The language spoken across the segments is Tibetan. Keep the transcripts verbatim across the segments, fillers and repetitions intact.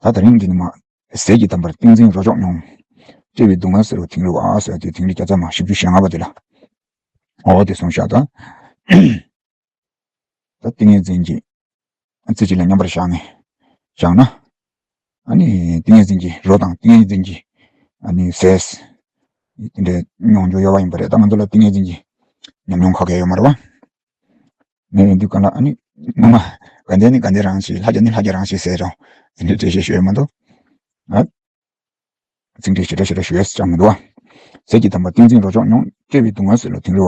ད་དེ་རིང་འདི་ནི་མ། ཟས་ཀྱི་དམ་པར་ཏིང་འཛིན་རོ་ཅོག་མྱོང་། བཀྲེས་པའི་སྡུག་བསྔལ་སེལ་བ་དིང་རི་བ་ཟེར་ཏེ་དིང་རི་བརྒྱ་རྩ་མ་བཞི་བཅུ་ཞེ་ལྔ་པ་འདི་ལ། འོ་དེ་གསུངས་བཞག་ད། ད་ཏིང་ངེ་འཛིན་གྱི་རྩེ་གཅིག་ལ་མཉམ་པར་བཞག་ནས་བཞག་ན། ཨ་ནི་ཏིང་ངེ་འཛིན་གྱི་རོ་དང་ཏིང་ངེ་འཛིན་གྱི་ཨ་ནི་ཟས། དེ་འདྲའི་མྱོང་རྒྱུ་ཡོད་པ་ཡིན་པ་རེད། ད་ང་ཚོ་ལ་ཏིང་ངེ་འཛིན་གྱི་ཉམས་མྱོང་ག་གེ་ཡོད་མ་རེད་བ། མེད་ཡོང་དུས་གང་ལ་ཨ་ནི་ངོ་མ་དགའ་ལྡན་ནི་དགའ་ལྡན་རང་ཞིག་ལྷ་རྒྱ་ནི་ལྷ་རྒྱ་རང་ཞིག་ཟེར་རོ། དེ་འདྲའི་འགྲེལ་བཤད་ཞུ་ཡ་མི་འདུག་ཨ། ཚིག་འགྲེལ་ཞེ་དྲག་ཞེ་དྲག་ཞུ་ཡས་ཅང་མི་འདུག་བ། ཟས་ཀྱི་དམ་པ་ཏིང་འཛིན་རོ་ཅོག་མྱོང་། བཀྲེས་པའི་སྡུག་བསྔལ་སེལ་ལོ་དིང་རི་བ།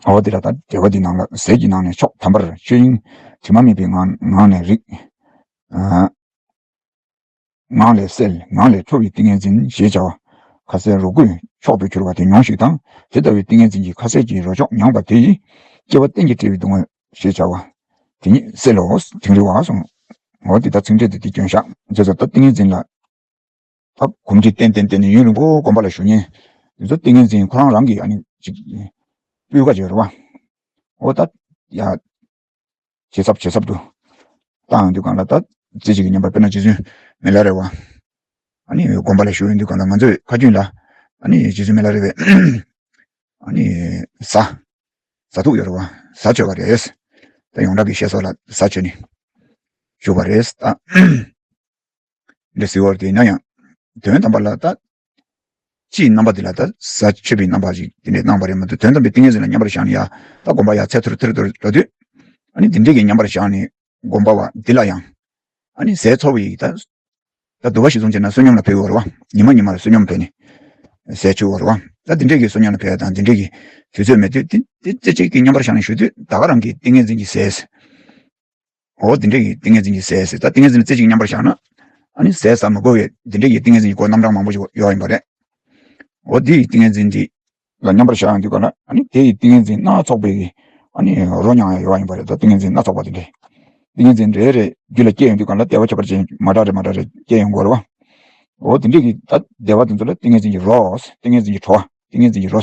འོ་དེ་ལ་ད་འགྲེལ་པ་འདི་ནང་ལ་ཟས་ཀྱི་ནང་ནས་མཆོག་དམ་པར་ཆོས་དབྱིངས་དྲི་མ་མེད་པའི་ངང་ངང་ནས་རིག །ཨ། ངང་ལས་སེལ་ངང་ལས་འཕྲོ་བའི་ཏིང་ངེ་འཛིན་ཞེས་བྱ་བ། ཁ་ཟས་རོ་ཁོག་མཆོག་ཏུ་གྱུར་པ་དེ་མྱོང་ཞིག་དང་། དེ་ལྟ་བུའི་ཏིང་ངེ་འཛིན་གྱི་ཁ་ཟས་ཀྱི་རོ་ཅོག་མྱངས་པ་དེ་ཡིས་སྐྱེ་བ་གཏན་གྱི་བཀྲེས་པའི་སྡུག་བསྔལ་ཞེས་བྱ་བ་དེ་ཉིད་སེལ་ལོ་དིང་རི་བ་གསུངས། འོ་དེ་ལྟར་ཚིག་འགྲེལ་དུ་འདི་བསྐྱོན་བཞག་མཛད་ཚོ། ད་ཏིང་ངེ་འཛིན་ལ་ད་གོམས་འདྲིས་བརྟན་བརྟན་བརྟན་ནས་ཡུན་རིང་པོ་སྒོམ་པ་ལ་ཞུགས་མཁན་འདི་ཚོ་ཏིང་ངེ་འཛིན་ཁོ་རང་རང་གིས་ཨ་ནི་ཅིག་སྤུས་ཀ་ཅིག་ཡོད་རེད་བ། འོ་ད་ཡ། ཇེ་ཟབ་ཇེ་ཟབ་ཏུ་བཏང་ཡོང་དུས་གང་ལ་ད་རྩེ་གཅིག་གི་མཉམ་པར་དཔེར་ན་རྗེ་བཙུན་མི་ལ་རས་པ། ཨ་ནི་དགོན་པ་ལ་བཞུགས་ཡོང་དུས་གང་ལ་ང་ཚོས་ཁ་རྒྱུན་ལ་ཨ་ནི་རྗེ་བཙུན་མི་ལ་རས་པས་ཨ་ནི་ཟ། ཟ་ཐུག་ཡོད་རེད་བ། ཟ་བཅོས་པ་རེད། ད་ཡོངས་གྲགས་ཀྱི་བཤད་སྲོལ་ལ་ཟ་བཅོས་ནས་བཞུགས་པ་རེད་ད། འདྲ་ཟེར་བ་དེ་ཡིན་ན་ཡང་དོན་དམ་པ་ལ་ད། སྤྱིའི་རྣམ་པ་དེ་ལ་ད་ཟ་མཆོད་པའི་རྣམ་པ་ཞིག་དེ་འདྲའི་གནང་བ་རེད་མ་གཏོགས་དོན་དམ་པའི་ཏིང་ངེ་འཛིན་ལ་མཉམ་པར་བཞག་ནས་ཡ་ད་སྒོམ་པ་ཡ་ཚད་མཐོ་རུ་མཐོ་རུ་མཐོ་རུ་འགྲོ་དུས། ཨ་ནི་དེ་འདྲའི་གི་མཉམ་པར་བཞག་ནས་སྒོམ་པ་བ་འདི་ལ་ཡང་ཨ་ནི་ཟས་འཚོ་བའི་ད་ད་དུ་བ་ཞིག་བཟུང་བྱས་ན་བསོད་སྙོམས་ལ་ཕེབས་ཡོད་རེད་བ། ཉི་མ་ཉི་མར་བསོད་སྙོམས་ཕེབས་ནས་ཟས་མཆོད་ཡོད་རེད་བ། ད་དེ་འདྲའི་གི་བསོད་སྙོམས་ལ་ཕེབས་ཡ་དང་དེ་འདྲའི་གི་དུས་ཚོད་མེད་དུས་དེ་དེ་རྩེ་གཅིག་གི་མཉམ་པར་བཞག་ནས་བཞུགས་དུས་ད་ག་རང་གི་ཏིང་ངེ་འཛིན་གྱི་ཟས། འོ་དེ་འདྲ་གི་ཏིང་ངེ་འཛིན་གྱི་ཟས་ཟེར། ད་ཏིང་ངེ་འཛིན་རྩེ་གཅིག་མཉམ་པར་བཞག་ན། ཨ་ནི་ཟས་ཟ་མི་དགོས་པའི་དེ་འདྲ་གི་ཏིང་ངེ་འཛིན་གྱི་སྒོ་རྣམ་གྲངས་མང་པོ་ཞིག་ཡོད་ཡིན་པ་རེད། འོ་དེ་ཡི་ཏིང་ངེ་འཛིན་དེ་ལ་མཉམ་པར་བཞག་ཡོང་དུས་ག་ལ་ཨ་ནི་དེ་ཡི་ཏིང་ངེ་འཛིན་སྣ་ཚོགས་པའི་གི་ཨ་ནི་རོ་མྱང་ཡ་ཡོད་ཡིན་པ་རེད། ད་ཏིང་ངེ་འཛིན་སྣ་ཚོགས་པ་དེ་འདྲ། ཏིང་ངེ་འཛིན་རེ་རེ་རྒྱུད་ལ་སྐྱེ་ཡོང་དུས་ག་ལ་བདེ་བ་ཁྱད་པར་ཅན་མ་འདྲ་རེ་མ་འདྲ་རེ་སྐྱེ་ཡོང་གི་ཡོད་རེད་བ། འོ་དེ་འདྲ་གི་ད་བདེ་བ་དེ་ཚོ་ལ་ཏིང་ངེ་འཛིན་གྱི་རོ། ཏིང་ངེ་འཛིན་གྱི་བྲོ་བ། ཏིང་ངེ་འཛིན་གྱི་རོ།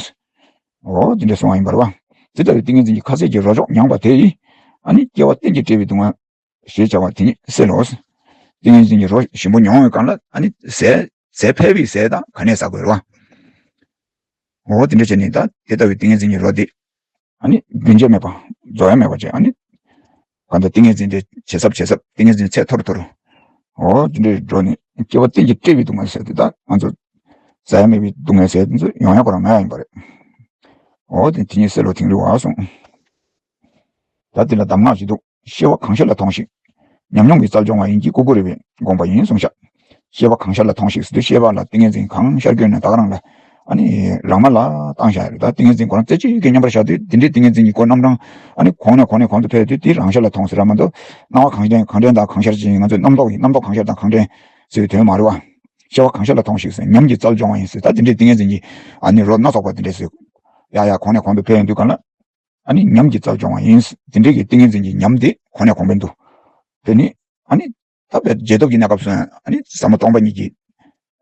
འོ་དེ་འདྲ་གསུངས་པ་ཡིན་པ་རེད་བ། དེ་ལྟ་བུའི་ཏིང་ངེ་འཛིན་གྱི་ཁ་ཟས་ཀྱི་རོ་ཅོག་མྱངས་པ་དེ་ཡིས་ཨ་ནི་སྐྱེ་བ་གཏན་གྱི་བཀྲེས་པའི་སྡུག་བསྔལ་ཞེས་བྱ་བ་དེ་ཉིད་སེལ་ལོ། ཏིང་ངེ་འཛིན་གྱི་རོ་ཞིམ་པོ་མྱོང་བའི་སྒང་ལ་ཨ་ནི་ཟས་ཟས་ཕལ་པའི་ཟས་དང་ག་ནས་ཟ་དགོས་རེད་བ། འོ་དེ་འདྲ་བྱས་ནས་ད་དེ་ལྟ་བུའི་ཏིང་ངེ་འཛིན་གྱི་རོ་དེ་ཨ་ནི་རྒྱུན་ཆད་མེད་པ་རྫོགས་ཡ་མེད་པ་བྱས་ཨ་ནི། གང་ལྟར་ཏིང་ངེ་འཛིན་དེ་ཇེ་ཟབ་ཇེ་ཟབ་ཏིང་ངེ་འཛིན་ཚད་མཐོ་རུ་མཐོ་རུ། འོ་དེ་འདྲའི་འགྲོ་ནས་སྐྱེ་བ་གཏན་གྱི་བཀྲེས་པའི་སྡུག་བསྔལ་ཟེར་དེ་དག་ང་ཚོ་ཟ་ཡ་མེད་པའི་སྡུག་བསྔལ་ཟེར་དེ་ཚོ་ཡོང་ཡ་ཁོ་རང་མེད་ཡ་ཡིན་པ་རེད། འོ་དེ་དེ་ཉིད་སེལ་ལོ་དིང་རི་བ་གསུངས། ད་དེ་ལ་གདམས་ངག་ཅིག་འདུག །སྐྱེ་བ་གང་ཤར་ལ་ཐོངས་ཤིག །ཉམས་མྱོང་གི་རྩལ་སྦྱོང་བ་ཡིན་གྱི་ཀུ་ཀུ་རི་བའི་དགོངས་པ་ཡིན་གསུངས་ཤག །སྐྱེ་བ་གང་ཤར་ལ་ཐོངས་ཤིག་ཟེར་དུས་སྐྱེ་བ་ལ་ཏིང་ངེ་འཛིན་གང་ཤར་བསྐྱོན་ནས་ད་ག་རང་ལ་ཨ་ནི་རང་མ་ལ་བཏང་བཞག་ཡོད་རེད། ད་ཏིང་ངེ་འཛིན་ཁོ་རང་རྩེ་གཅིག་གི་མཉམ་པར་བཞག་དུས་དེ་འདྲའི་ཏིང་ངེ་འཛིན་གྱི་སྒོ་རྣམ་གྲངས་ཨ་ནི་གོང་ནས་གོང་ནས་གོང་དུ་འཕེལ་དུས་དེ་རང་ཤར་ལ་ཐོངས་ཟེར་ར་མ་གཏོགས་སྣང་བ་གང་དྲན་གང་དྲན་དང་གང་ཤར་ཅན་ང་ཚོའི་རྣམ་རྟོག་ཡིན་རྣམ་རྟོག་གང་ཤར་དང་གང་དྲན་ཟེར་བའི་དོན་མ་རེད་བ། སྐྱེ་བ་གང་ཤར་ལ་ཐོངས་ཤིག་ཟེར་ཉམས་ཀྱི་རྩལ་སྦྱོང་བ་ཡིན་ཟེར། ད་དེ་འདྲའི་ཏིང་ངེ་འཛིན་གྱི་ཨ་ནི་རོ་སྣ་ཚོགས་པ་དེ་འདྲས་ཟེར། ཡ་ཡ་གོང་ནས་གོང་དུ་འཕེལ་ཡོང་དུས་གང་ལ། ཨ་ནི་ཉམས་ཀྱི་རྩལ་སྦྱོང་བ་ཡིན། དེ་འདྲའི་གི་ཏིང་ངེ་འཛིན་གྱི་ཉམས་དེ་གོང་ནས་གོང་འཕེལ་དུ། དེ་ནི་ཨ་ནི་ད་བའི་རྗེས་ཐོབ་ཀྱི་གནས་སྐབས་སུ་ཨ་ནི་ཟབ་མོ་སྟོང་པ་ཉིད་ཀྱི་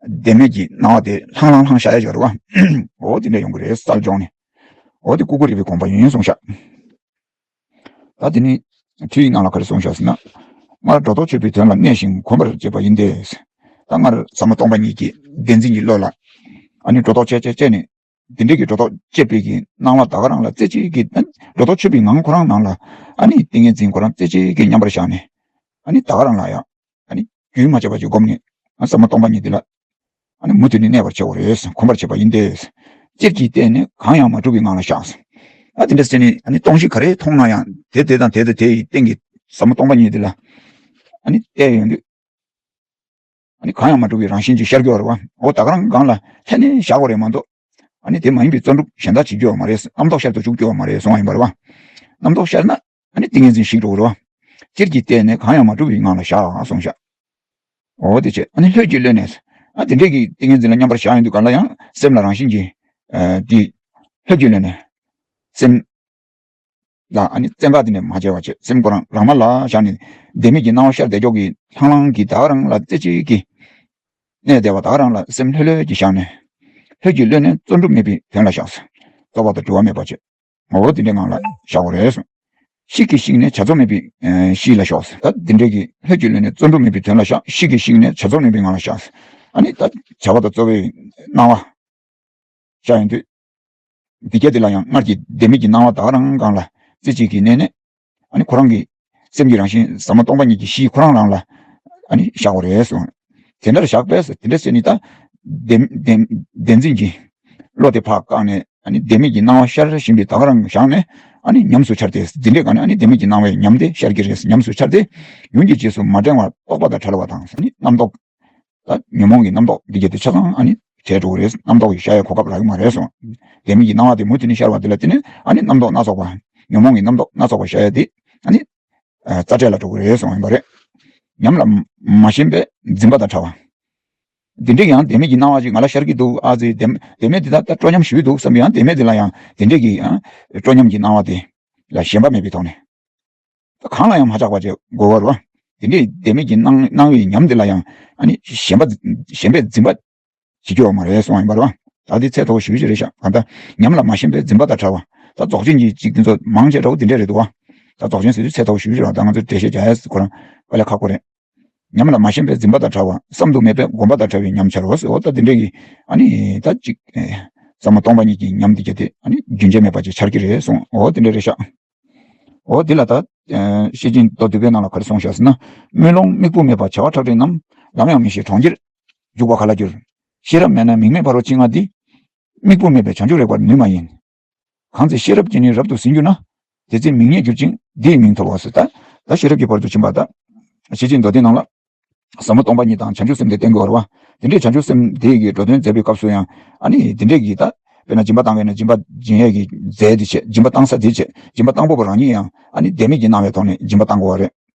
བདེན་མེད་ཀྱི་སྣང་བ་དེ་ལྷང་ལྷང་ལྷང་ཤར་ཡ་ཡོད་རེད་བ། འོ་དེ་འདྲ་ཡོང་གི་རེད་རྩལ་སྦྱོང་ནས། འོ་དེ་ཀུ་ཀུ་རི་བའི་དགོངས་པ་ཡིན་གསུངས་ཤག །ད་དེ་ནི་ཁྲིད་ཡིག་ནང་ལ་ག་རེ་གསུངས་ཤག་ཟེར་ན། སྔར་སྒྲོ་འདོགས་ཆོད་པའི་དོན་ལ་གནས་ཤིང་གོམས་པར་བྱེད་པ་ཡིན་ཏེ། ད་སྔར་ཟབ་མོ་སྟོང་པ་ཉིད་ཀྱི་བདེན་འཛིན་གྱི་བློ་ལ་ཨ་ནི་སྒྲོ་འདོགས་བཅད་བཅད་བཅད་ནས། དེ་འདྲའི་གི་སྒྲོ་འདོགས་བཅད་པའི་གི་སྣང་བ་ད་ག་རང་ལ་རྩེ་གཅིག་གི་སྒྲོ་འདོགས་ཆོད་པའི་ངང་ཁོ་རང་ནང་ལ་ཨ་ནི་ཏིང་ངེ་འཛིན་ཁོ་རང་རྩེ་གཅིག་གི་མཉམ་པར་བཞག་ནས་ཨ་ནི་ད་ག་རང་ལ་ཡང་ཨ་ནི་རྒྱུན་མ་ཆད་པ་ཅིག་བསྒོམས་ནས་ཨ་ཟབ་མོ་སྟོང་པ་ཉིད་དེ་ལ་ཨ་ནི་མུ་མཐུད་ནས་གནས་པར་བྱའོ་རེད། གོམས་པར་བྱེད་པ་ཡིན་ཏེ། སྤྱིར་གྱིས་བལྟས་ནས་གང་ཡང་མ་གྲུབ་པའི་ངང་ལ་བཞག །ཨ་དེ་འདྲ་བྱས་ནས་ཨ་ནི་སྟོང་གཞི་ག་རེ་མཐོང་ན་ཡང་དེ་དེ་དང་དེ་དང་དེ་ཡི་སྟེང་གི་ཟབ་མོ་སྟོང་པ་ཉིད་དེ་ལ་ཨ་ནི་བལྟས་ཡོང་དུས། ཨ་ནི་གང་ཡང་མ་གྲུབ་པའི་རང་བཞིན་གྱིས་ཤར་གྱི་ཡོད་རེད་བ། འོ་ད་ག་རང་སྒང་ལ་ལྷན་ནེ་བཞག་དགོས་རེད་མ་གཏོགས། ཨ་ནི་དེ་མ་ཡིན་པའི་བརྩོན་འགྲུས་གཞན་དག་བྱེད་རྒྱུ་ཡོད་མ་རེད། རྣམ་རྟོག་ཤར་དུ་འཇུག་རྒྱུ་ཡོད་མ་རེད་གསུངས་པ་ཡིན་པ་རེད་བ། རྣམ་རྟོག་ཤར་ན་ཨ་ནི་ཏིང་ངེ་འཛིན་ཞིག་འགྲོ་གི་རེད་བ། སྤྱིར་གྱིས་བལྟས་ནས་གང་ཡང་མ་གྲུབ་པའི་ངང་ལ་བཞག་གསུངས་ཤག །འོ་དེ་བྱས་ཨ་ནི་ལྷོད་ཀྱིས་གློད་ནས། ཨ་དེ་འདྲས་ཀྱི་ཏིང་ངེ་འཛིན་ལ་མཉམ་པར་བཞག་ཡོང་དུས་གང་ལ་ཡང་སེམས་ལ་རང་བཞིན་གྱིས་ཨ་དེ་ལྷོད་ཀྱིས་གློད་ནས། སེམས་ལ་ཨ་ནི་བཙན་བཀའ་དེ་འདྲ་མ་བྱས་པ་བྱས་སེམས་ཁོ་རང་རང་མ་ལ་བཞག་ནས་བདེན་མེད་ཀྱི་སྣང་བ་ཤར་བསྡད་ཀྱོག་གི་ལྷང་ལྷང་གི་ད་ག་རང་ལ་རྩེ་གཅིག་གི་གནས་བསྡད་པ་ད་ག་རང་ལ་སེམས་ལྷོད་ལྷོད་ཀྱིས་བཞག་ནས་ལྷོད་ཀྱིས་གློད་ནས་བརྩོན་འགྲུས་མེད་པའི་དོན་ལ་བཞག་ཟེར། རྩོག་པ་དང་འགྲུལ་བ་མེད་པ་བྱས། ངོ་བོ་དེ་འདྲའི་ངང་ལ་བཞག་དགོས་རེད་གསུངས། གཤིས་ཀྱིས་བཤིག་ནས་བྱ་རྫོགས་མེད་པའི་ཨ་གཤིས་ལ་ཞོག་ད་འདི་འདྲའི་གི་ལྷོད་ཀྱིས་ལུས་ནས་བརྩོན་འགྲུས་མེད་པའི་དོན་ལ་བཞག་གཤིས་ཀྱིས་བཤིག་ནས་བྱ་རྫོགས་མེད་པའི་ངང་ལ་བཞག་ཨ་ནི་ད་བྱ་བ་དང་རྩོལ་བའི་སྣང་བ་བཞག་ཡོང་དུས། འདི་སྐད་དེ་ལ་ཡང་སྔར་གྱི་བདེན་མེད་ཀྱི་སྣང་བ་ད་ག་རང་སྒང་ལ་རྩེ་གཅིག་གིས་གནས་ནས། ཨ་ནི་ཁོ་རང་གི་སེམས་ཀྱི་རང་བཞིན་ཟབ་མོ་སྟོང་པ་ཉིད་ཀྱི་གཤིས་ཁོ་རང་རང་ལ་ཨ་ནི་བཞག་དགོས་རེད་གསུངས། དེ་འདྲར་བཞག་པས་དེ་འདྲ་བྱས་ནས་ད་བདེན་བདེན་བདེན་འཛིན་གྱི་བློ་དེ་ཕར་བཀག་ནས་ཨ་ནི་བདེན་མེད་ཀྱི་སྣང་བ་ཤར་བཞིན་པའི་ད་ག་རང་བཞག་ནས་ཨ་ནི་ཉམས་སུ་འཆར་ཏེ་འདི་འདྲའི་སྒང་ནས་ཨ་ནི་བདེན་མེད་ཀྱི་སྣང་བའི་ཉམས་དེ་ཤར་གྱི་རེད། ཉམས་སུ་འཆར་ཏེ་ཡུན་གྱི་རྗེས་སུ་མ་འབྲེང་བར་རྟོག་པ་དང་བྲལ་བ་དང་ཨ་ནི་རྣམ་རྟོག་ད་ཉོན་མོངས་ཀྱི་རྣམ་རྟོག་འདི་གྱད་དེ་ཆ་ཚང་ཨ་ནི་བྲལ་འགྲོ་གི་རེད། རྣམ་རྟོག་གི་ཤར་ཡའི་གོ་སྐབས་རག་གི་མ་རེད་གསུངས། བདེན་མེད་ཀྱི་སྣང་བ་དེ་མུ་མཐུད་ནས་ཤར་བ་དེ་ལ་བརྟེན་ནས་ཨ་ནི་རྣམ་རྟོག་སྣ་ཚོགས་པ་ཉོན་མོངས་ཀྱི་རྣམ་རྟོག་སྣ་ཚོགས་པ་ཤར་ཡ་དེ་ཨ་ནི་རྩ་བྲལ་ལ་འགྲོ་གི་རེད་གསུངས་ཡིན་པ་རེད། ཉམས་ལ་མ་ཞེན་པའི་འཛིན་པ་དང་བྲལ་བ། འདི་འདྲའི་ཡང་བདེན་མེད་ཀྱི་སྣང་བ་ཅིག་ང་ལ་ཤར་གྱི་འདུག་ཨ་ཙི་བདེན་བདེན་མེད་དེ་ད་ལྟ་སྤྲོ་ཉམས་ཞུས་འདུག་བསམ་པའི་ཡང་བདེན་མེད་དེ་ལ་ཡང་དེ་འདྲའི་གི་ཡང་སྤྲོ་ཉམས་ཀྱི་སྣང་བ་དེ་ལ་ཞེན་པ་མེད་པའི་ཐོག་ནས། གང་ལ་ཡང་མ་ཆགས་པ་བྱེད་དགོས་པ་རེད་བ། དེ་འདྲའི་བདེན་མེད་ཀྱི་སྣང་སྣང་བའི་ཉམས་དེ་ལ་ཡང་ཨ་ནི་ཞེན་པ་ཞེན་པས་འཛིན་པ་བྱེད་རྒྱུ་ཡོད་མ་རེད་གསུངས་པ་ཡིན་པ་རེད་བ། ད་དེ་ཚད་མཐོ་བོ་ཞེ་པོ་ཅིག་རེད་ཤག་གང་ལྟར་ཉམས་ལ་མ་ཞེན་པའི་འཛིན་པ་དང་བྲལ་བ། ད་རྫོགས་ཆེན་གྱི་ཅིག་དེ་ཚོ་མང་ཆེ་འདྲ་བོ་དེ་འདྲས་རེད་འདུག་བ། ད་རྫོགས་ཆེན་ཟེར་དུས་ཚད་མཐོ་བོ་ཞེ་པོ་ཅིག་རེད་བ། ད་ང་ཚོས་འགྲེལ་བཤད་རྒྱག་ཡས་ཁོ་རང་དཀའ་ལས་ཁག་པོ་རེད། ཉམས་ལ་མ་ཞེན་པའི་འཛིན་པ་དང་བྲལ་བ། བསམ་དུ་མེད་པའི་སྒོམ་པ་དང་བྲལ་བའི་ཉམས་འཆར་རོ་ཟེར། འོ་ད་དེ་འདྲས་ཀྱི་ཨ་ནི་ད་ཅིག་ཟབ་མོ་སྟོང་པ་ཉིད་ཀྱི་ཉམས་དེ་གྱད་དེ་ཨ་ནི་རྒྱུན་ཆད་མེད་པ་ཅིག་འཆར་གྱི་རེད་གསུངས། འོ་དེ་འདྲས་རེད་ཤག་འོ་དེ་ལ་ད་ཨ་ཤེར་ཕྱིན་མདོ་སྡུད་པའི་ནང་ལ་ག་རེ་གསུངས་བཞག་ཟེར་ན། དམུས་ལོང་དམིགས་བུ་མེད་པ་བྱ་བ་ཁྲག་ཁྲིག་རྣམས། ལམ་ཡང་མི་ཤེས་གྲོང་ཁྱེར་འཇུག་པ་ག་ལ་འགྱུར། ཤེས་རབ་མེད་ན་མིག་མེད་ཕ་རོལ་ཕྱིན་སྔ་འདི། དམིགས་བུ་མེད་པའི་བྱང་ཆུབ་རེག་པར་ནུས་མ་ཡིན། གང་ཚེ་ཤེས་རབ་ཀྱིས་ནི་རབ་ཏུ་ཟིན་གྱུར་ན། དེ་ཚེ་མིང་ཉིད་གྱུར་ཅིང་འདི་ཡི་མིང་ཐོབ་བོ་ཟེར། ད་ད་ཤེས་རབ་ཀྱི་ཕ་རོལ་ཏུ་ཕྱིན་པ་ད། ཤེར་ཕྱིན་མདོ་སྡེ་ནང་ལ། ཟབ་མོ་སྟོང་པ་ཉིད་དང་བྱང་ཆུབ་སེམས་དེ་བསྟན་དགོས་པ་རེད་བ། དེ་འདྲའི་བྱང་ཆུབ་སེམས་དེ་གི་འགྲོ་དོན་མཛད་པའི་སྐབས་སུ་ཡང་ཨ་ནི་དེ་འདྲའི་གི་ད། དཔེར་ན་སྦྱིན་པ་བཏང་བས་ན་སྦྱིན་པ་སྦྱིན་ཡས་ཀྱི་རྫས་དེ་བྱེད། སྦྱིན་པ་བཏང་ས་དེ་བྱེད། སྦྱིན་པ་བཏང་ཕོད་པ་རང་ཉིད་ཡང་ཨ་ནི་བདེན་མེད་ཀྱི་སྣང་བའི་ཐོག་ནས་སྦྱིན་པ་བཏང་དགོས་པ་རེད།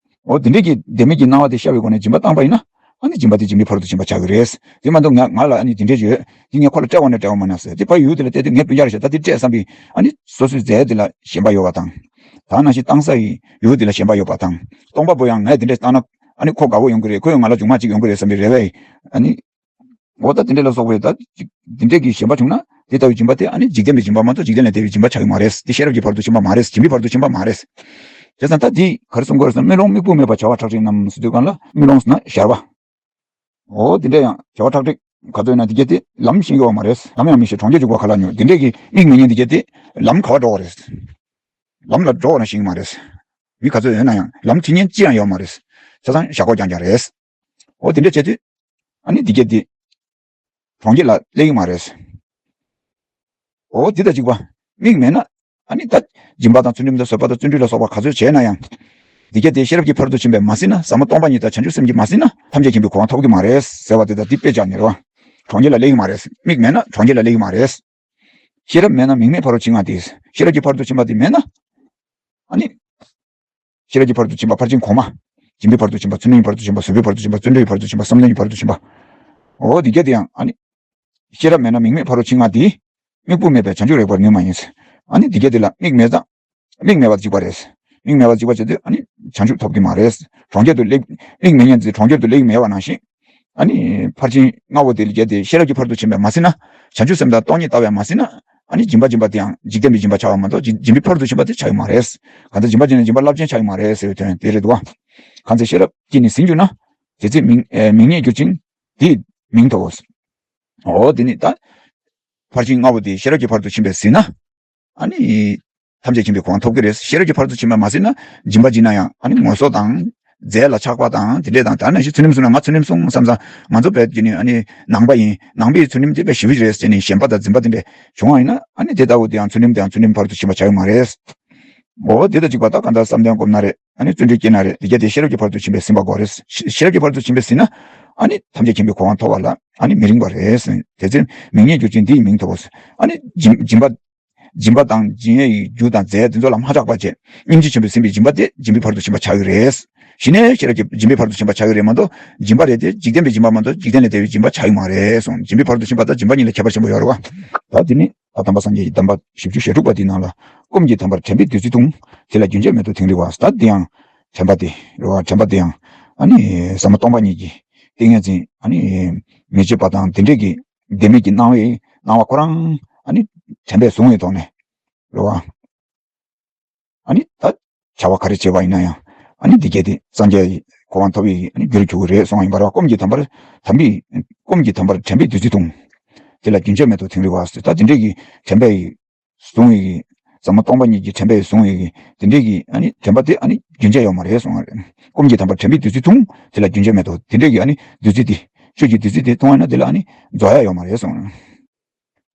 འོ་དེ་འདྲའི་གི་བདེན་མེད་ཀྱི་སྣང་བ་དེ་ཤར་བའི་སྒོ་ནས་སྦྱིན་པ་བཏང་པ་ཡིན་ན། ཨ་ནི་སྦྱིན་པ་དེ་སྦྱིན་པའི་ཕ་རོལ་ཏུ་ཕྱིན་པ་ཆགས་ཀྱི་རེད། དེ་མ་གཏོགས་ང་ང་ལ་ཨ་ནི་དེ་འདྲས་ཡོད། དེ་ངས་ཁོ་ལ་སྤྲད་པ་ན་སྤྲད་པ་མ་ན་ཟེར། དེ་ཕ་ཡུལ་དེ་ལ་བལྟས་དུས་ངས་སྤུན་ཀྱག་རེད་ཤག་ད་དེ་སྤྲད་བསམ་པའི་ཨ་ནི་སོ་སོའི་རྫས་དེ་ལ་ཞེན་པ་ཡོད་པ་དང་། ད་ནང་བཞིན་བཏང་ས་ཡི་ཡུལ་དེ་ལ་ཞེན་པ་ཡོད་པ་དང་། སྟོང་པ་པོ་ཡང་ངས་དེ་འདྲས་བཏང་ན་ཨ་ནི་ཁོ་དགའ་བོ་ཡོང་གི་རེད། ཁོས་ང་ལ་མཇུག་མ་གཅིག་ཡོང་གི་རེད་བསམ་པའི་རེ་བས་ཨ་ནི། འོ་ད་དེ་འདྲས་ལ་སོགས་པའི་ད་ཅིག་དེ་འདྲས་ཀྱི་ཞེན་པ་བྱུང་ན་དེ་ལྟ་བུའི་སྦྱིན་པ་དེ་ཨ་ནི་འཇིག་རྟེན་པའི་སྦྱིན་པ་མ་གཏོགས་འཇིག་རྟེན་ལས་འདས་པའི་སྦྱིན་པ་ཆགས་ཀྱི་མ་རེད། དེ་ཤེས་རབ་ཀྱི་ཕ་རོལ་ཏུ་ཕྱིན་པ་མ་རེད། སྦྱིན་པའི་ཕ་རོལ་ཏུ་ཕྱིན་པ་མ་རེད། བྱས་ཙང་ད་དེ་ག་རེ་གསུང་དགོས་རེད་ཟེར་ན། དམུས་ལོང་དམིགས་བུ་མེད་པ་བྱ་བ་ཁྲག་ཁྲིག་རྣམས་ཟེར་དུས་གང་ལ་དམུས་ལོང་ཟེར་ན་ཞར་བ། འོ་དེ་འདྲས་ཡང་བྱ་བ་ཁྲག་ཁྲིག་ག་ཚོད་ཡིན་ན་དེ་གྱད་དེ་ལམ་ཤེས་ཀྱི་ཡོད་མ་རེད། ལམ་ཡང་མི་ཤེས་གྲོང་ཁྱེར་འཇུག་པ་ག་ལ་འགྱུར། དེ་འདྲས་ཀྱི་དམིགས་མེད་མཁན་དེ་གྱད་དེ་ལམ་ག་པར་འགྲོ་བ་རེད། ལམ་ལ་འགྲོ་བ་ན་ཤེས་ཀྱི་མ་རེད། མི་ག་ཚོད་ཡོད་ན་ཡང་ལམ་ཁྲིད་མཁན་ཅི་ཡང་ཡོད་མ་རེད། བྱས་ཙང་ཞག་སྒོ་རྐྱང་རྐྱང་རེད། འོ་དེ་འདྲ་བྱས་དུས། ཨ་ནི་འདི་གྱད་འདི། གྲོང་ཁྱེར་ལ་སླེབས་ཀྱི་མ་རེད། འོ་འདི་དང་གཅིག་པ། མིག་མེད་ན། ཨ་ནི་ད། སྦྱིན་པ་དང་ཚུལ་ཁྲིམས་དང་བཟོད་པ་དང་བརྩོན་འགྲུས་ལ་སོགས་པ་ག་ཚོད་བྱས་ན་ཡང་། འདི་གྱད་འདི་ཤེས་རབ་ཀྱི་ཕ་རོལ་ཏུ་ཕྱིན་པས་མ་ཟིན་ན། ཟབ་མོ་སྟོང་པ་ཉིད་དང་བྱང་ཆུབ་སེམས་ཀྱིས་མ་ཟིན་ན། ཐམས་ཅད་མཁྱེན་པའི་གོ་འཕང་ཐོབ་ཀྱི་མ་རེད་ཟེར་བ་འདི་དང་འདི་དཔེ་བཞག་ནས་རེད་བ། གྲོང་ཁྱེར་ལ་སླེབས་ཀྱི་མ་རེད། མིག་མེད་ན་གྲོང་ཁྱེར་ལ་སླེབས་ཀྱི་མ་རེད། ཤེས་རབ་མེད་ན་མིང་མེད་ཕ་རོལ་ཕྱིན་ང་སྟེ། ཤེས་རབ་ཀྱི་ཕ་རོལ་ཏུ་ཕྱིན་པ་འདི་མེད་ན། ཨ་ནི། ཤེས་རབ་ཀྱི་ཕ་རོལ་ཏུ་ཕྱིན་པ་ཕར་ཕྱིན་གོང་མ། སྦྱིན་པའི་ཕ་རོལ་ཏུ་ཕྱིན་པ། ཚུལ་ཁྲིམས་ཀྱི་ཕ་རོལ་ཏུ་ཕྱིན་པ། བཟོད་པའི་ཕ་རོལ་ཏུ་ཕྱིན་པ། བརྩོན་འགྲུས་ཀྱི་ཕ་རོལ་ཏུ་ཕྱིན་པ། བསམ་གཏན་གྱི་ཕ་རོལ་ཏུ་ཕྱིན་པ། འོ་འདི་གྱད་དེ་ཡང་ཨ་ནི། ཤེས་རབ་མེད་ན་མིང་མེད་ཕ་རོལ་ཕྱིན་ང་སྟེ། དམིགས་བུ་མེད་པས་བྱང་ཆུབ་རེག་པར་ནུས་མ་ཡིན། ཨ་ནི་འདི་གྱད་དེ་ལ་མིག་མེད་ཙང་། མིག་མེད་པ་གཅིག་པ་རེད། མིག་མེད་པ་གཅིག་པ་བྱེད་དུས་ཨ་ནི་བྱང་ཆུབ་ཐོབ་ཀྱི་མ་རེད། གྲོང་ཁྱེར་དུ་སླེབས། མིག་མེད་མཁན་ཚོས་གྲོང་ཁྱེར་དུ་སླེབས་ཀྱི་མེད་པ་ནང་བཞིན། ཨ་ནི་ཕར་ཕྱིན་ལྔ་པོ་དེ་ལ་བརྒྱད་དེ་ཤེས་རབ་ཀྱི་ཕ་རོལ་ཏུ་ཕྱིན་པས་མ་ཟིན་ན། བྱང་ཆུབ་སེམས་དང་སྟོང་ཉིད་ལྟ་བས་མ་ཟིན་ན། ཨ་ནི་སྦྱིན་པ་སྦྱིན་པ་དེའང་འཇིག་རྟེན་པའི་སྦྱིན་པ་ཆགས་པ་མ་གཏོགས་སྦྱིན་སྦྱིན་པའི་ཕ་རོལ་ཏུ་ཕྱིན་པ་དེ་ཆགས་ཀྱི་མ་རེད། གང་ལྟར་སྦྱིན་པ་སྦྱིན་ན་སྦྱིན་པ་རླབས་ཆེན་ཆགས་ཀྱི་མ་རེད་ཟེར་བའི་དོན་དེ་རེད་འདུག་བ། གང་ཚེ་ཤེས་རབ་ཀྱིས་ནི་ཟིན་གྱུར་ན། དེ་ཚེ་མིང་ཨེ་མིང་ཉིད་གྱུར་ཅིང་། དེའི་མིང་ཐོབ་བོ། འོ་དེ་ནི་ད། ཕར་ཕྱིན་ལྔ་པོ་དེ་ཤེས་རབ་ཀྱི་ཕ་རོལ་ཏུ་ཕྱིན་པས་ཟིན་ན། ཨ་ནི། ཐམས་ཅད་མཁྱེན་པའི་གོ་འཕང་ཐོབ་ཀྱི་རེད། ཤེས་རབ་ཀྱི་ཕ་རོལ་ཏུ་ཕྱིན་པ་མ་ཟིན་ན། སྦྱིན་པ་སྦྱིན་ན་ཡང་ཨ་ནི་ངོ་སོ་དང་། རྫས་ལ་ཆགས་པ་དང་དེ་འདྲས་དང་། ད་ནང་བཞིན་ཚུལ་ཁྲིམས་སྲུང་ན་ང་ཚུལ་ཁྲིམས་སྲུང་བསམ་ཙང་ང་ཚོ་བས་ཀྱི་ནི་ཨ་ནི་ནང་པ་ཡིན། ནང་པའི་ཚུལ་ཁྲིམས་དེ་བས་ཞེ་པོ་ཅིག་རེད་ཟེར་ནས་ཞེན་པ་དང་འཛིན་པ་དེ་འདྲས་བྱུང་བ་ཡིན་ན། ཨ་ནི་དེ་ལྟ་བུ་དེའང་ཚུལ་ཁྲིམས་དེའང་ཚུལ་ཁྲིམས་ཕ་རོལ་ཏུ་ཕྱིན་པ་ཆགས་ཀྱི་མ་རེད། འོ་དེ་དང་གཅིག་པ་ད་གང་ལྟར་བསམ་གཏན་སྒོམ་ན་རེད། ཨ་ནི་བརྩོན་འགྲུས་སྐྱེས་ན་རེད། དེ་གྱད་དེ་ཤེས་རབ་ཀྱི་ཕ་རོལ་ཏུ་ཕྱིན་པས་ཟིན་པ་དགོས་རེད། ཤེས་ཤེས་རབ་ཀྱི་ཕ་རོལ་ཏུ་ཕྱིན་པས་ཟིན་ན། ཨ་ནི་ཐམས་ཅད་མཁྱེན་པའི་གོ་འཕང་ཐོབ་པ་ལ་ཨ་ནི་མི་རིང་བ་རེད། དེ་ཚེ་མིང་ཉིད་གྱུར་ཅིང་འདི་ཡི་མིང་ཐོབ་བོ། ཨ་ནི་སྦྱིན་སྦྱིན་པ། སྦྱིན་པ་དང་སྦྱིན་ཡས་ཀྱི་རྒྱུ་དང་རྫས་དེ་ཚོ་ལ་མ་ཆགས་པ་བྱས། སྙིང་རྗེ་ཆེན་པོས་ཟིན་པའི་སྦྱིན་པ་དེ་སྦྱིན་པའི་ཕ་རོལ་ཏུ་ཕྱིན་པ་ཆགས་ཀྱི་རེད། གཞི་ནས་ཤེས་རབ་ཀྱི་སྦྱིན་པའི་ཕ་རོལ་ཏུ་ཕྱིན་པ་ཆགས་ཀྱི་རེད་མ་གཏོགས། སྦྱིན་པ་རེད་དེ་འཇིག་རྟེན་པའི་སྦྱིན་པ་མ་གཏོགས་འཇིག་རྟེན་ལས་འདས་པའི་སྦྱིན་པ་ཆགས་ཀྱི་མ་རེད་གསུངས། སྦྱིན་པའི་ཕ་རོལ་ཏུ་ཕྱིན་པ་དང་སྦྱིན་པ་གཉིས་ལ་ཁྱད་པར་ཆེན་པོ་ཡོད་རེད་བ། ད་དེ་ནི་ད་དམ་པ་སངས་རྒྱས་ཀྱི་གདམས་པ་བཞི་བཅུ་ཞེ་དྲུག་པ་དེའི་ནང་ལ། སྐོམ་གྱི་དམ་པར་དྲན་པའི་བདུད་རྩི་འཐུང་། དེ་ལ་རྒྱུན་ཆད་མེད་དུ་དིང་རི་བ། ད་དེ་ཡང་དྲན་པ་དེ་རེད་བ། དྲན་པ་དེ་ཡང་ཨ་ནི་ཟབ་མོ་སྟོང་པ་ཉིད་ཀྱི་ཏིང་ངེ་འཛིན་ཨ་ནི་མི་བརྗེད་པ་དང་དེ་འདྲས་ཀྱི་བདེན་མེད་ཀྱི་སྣང་བའི་སྣང་བ་ཁོ་རང་ཨ་ནི་དྲན་པས་བཟུང་བའི་ཐོག་ནས་རེད་བ། ཨ་ནི་ད་ བྱ་བ་ག་རེ་བྱས་པ་ཡིན་ན་ཡང་ཨ་ནི་འདི་སྐད་དེ་སངས་རྒྱས་ཀྱི་གོ་འཕང་ཐོབ་པའི་ཨ་ནི་རྒྱུར་གྱུར་གྱི་རེད་གསུངས་པ་ཡིན་པ་རེད་བ། སྐོམ་གྱི་དམ་པར་དམ་པའི་སྐོམ་གྱི་དམ་པར་དྲན་པའི་བདུད་རྩི་འཐུང་། དེ་ལ་རྒྱུན་ཆད་མེད་དུ་དིང་རི་བ་ཟེར། ད་དེ་འདྲས་ཀྱི་དྲན་པའི་བཟུང་བའི་གི་ཟབ་མོ་སྟོང་པ་ཉིད་ཀྱི་དྲན་པས་བཟུང་བའི་གི་དེ་འདྲའི་གི་ཨ་ནི་དྲན་པ་དེ་ཨ་ནི་རྒྱུན་ཆད་ཡོད་མ་རེད་གསུངས་པ་རེད། སྐོམ་གྱི་དམ་པར་དྲན་པའི་བདུད་རྩི་འཐུང་། དེ་ལ་རྒྱུན་ཆད་མེད་དོ། དེ་འདྲའི་གི་ཨ་ནི་བདུད་རྩི་དེ་ཆོས་ཀྱི་བདུད་རྩི་དེ་འཐུང་བ་ན་དེ་ལ་ཨ་ནི་རྫོགས་ཡ་ཡོད་མ་རེད་གསུངས།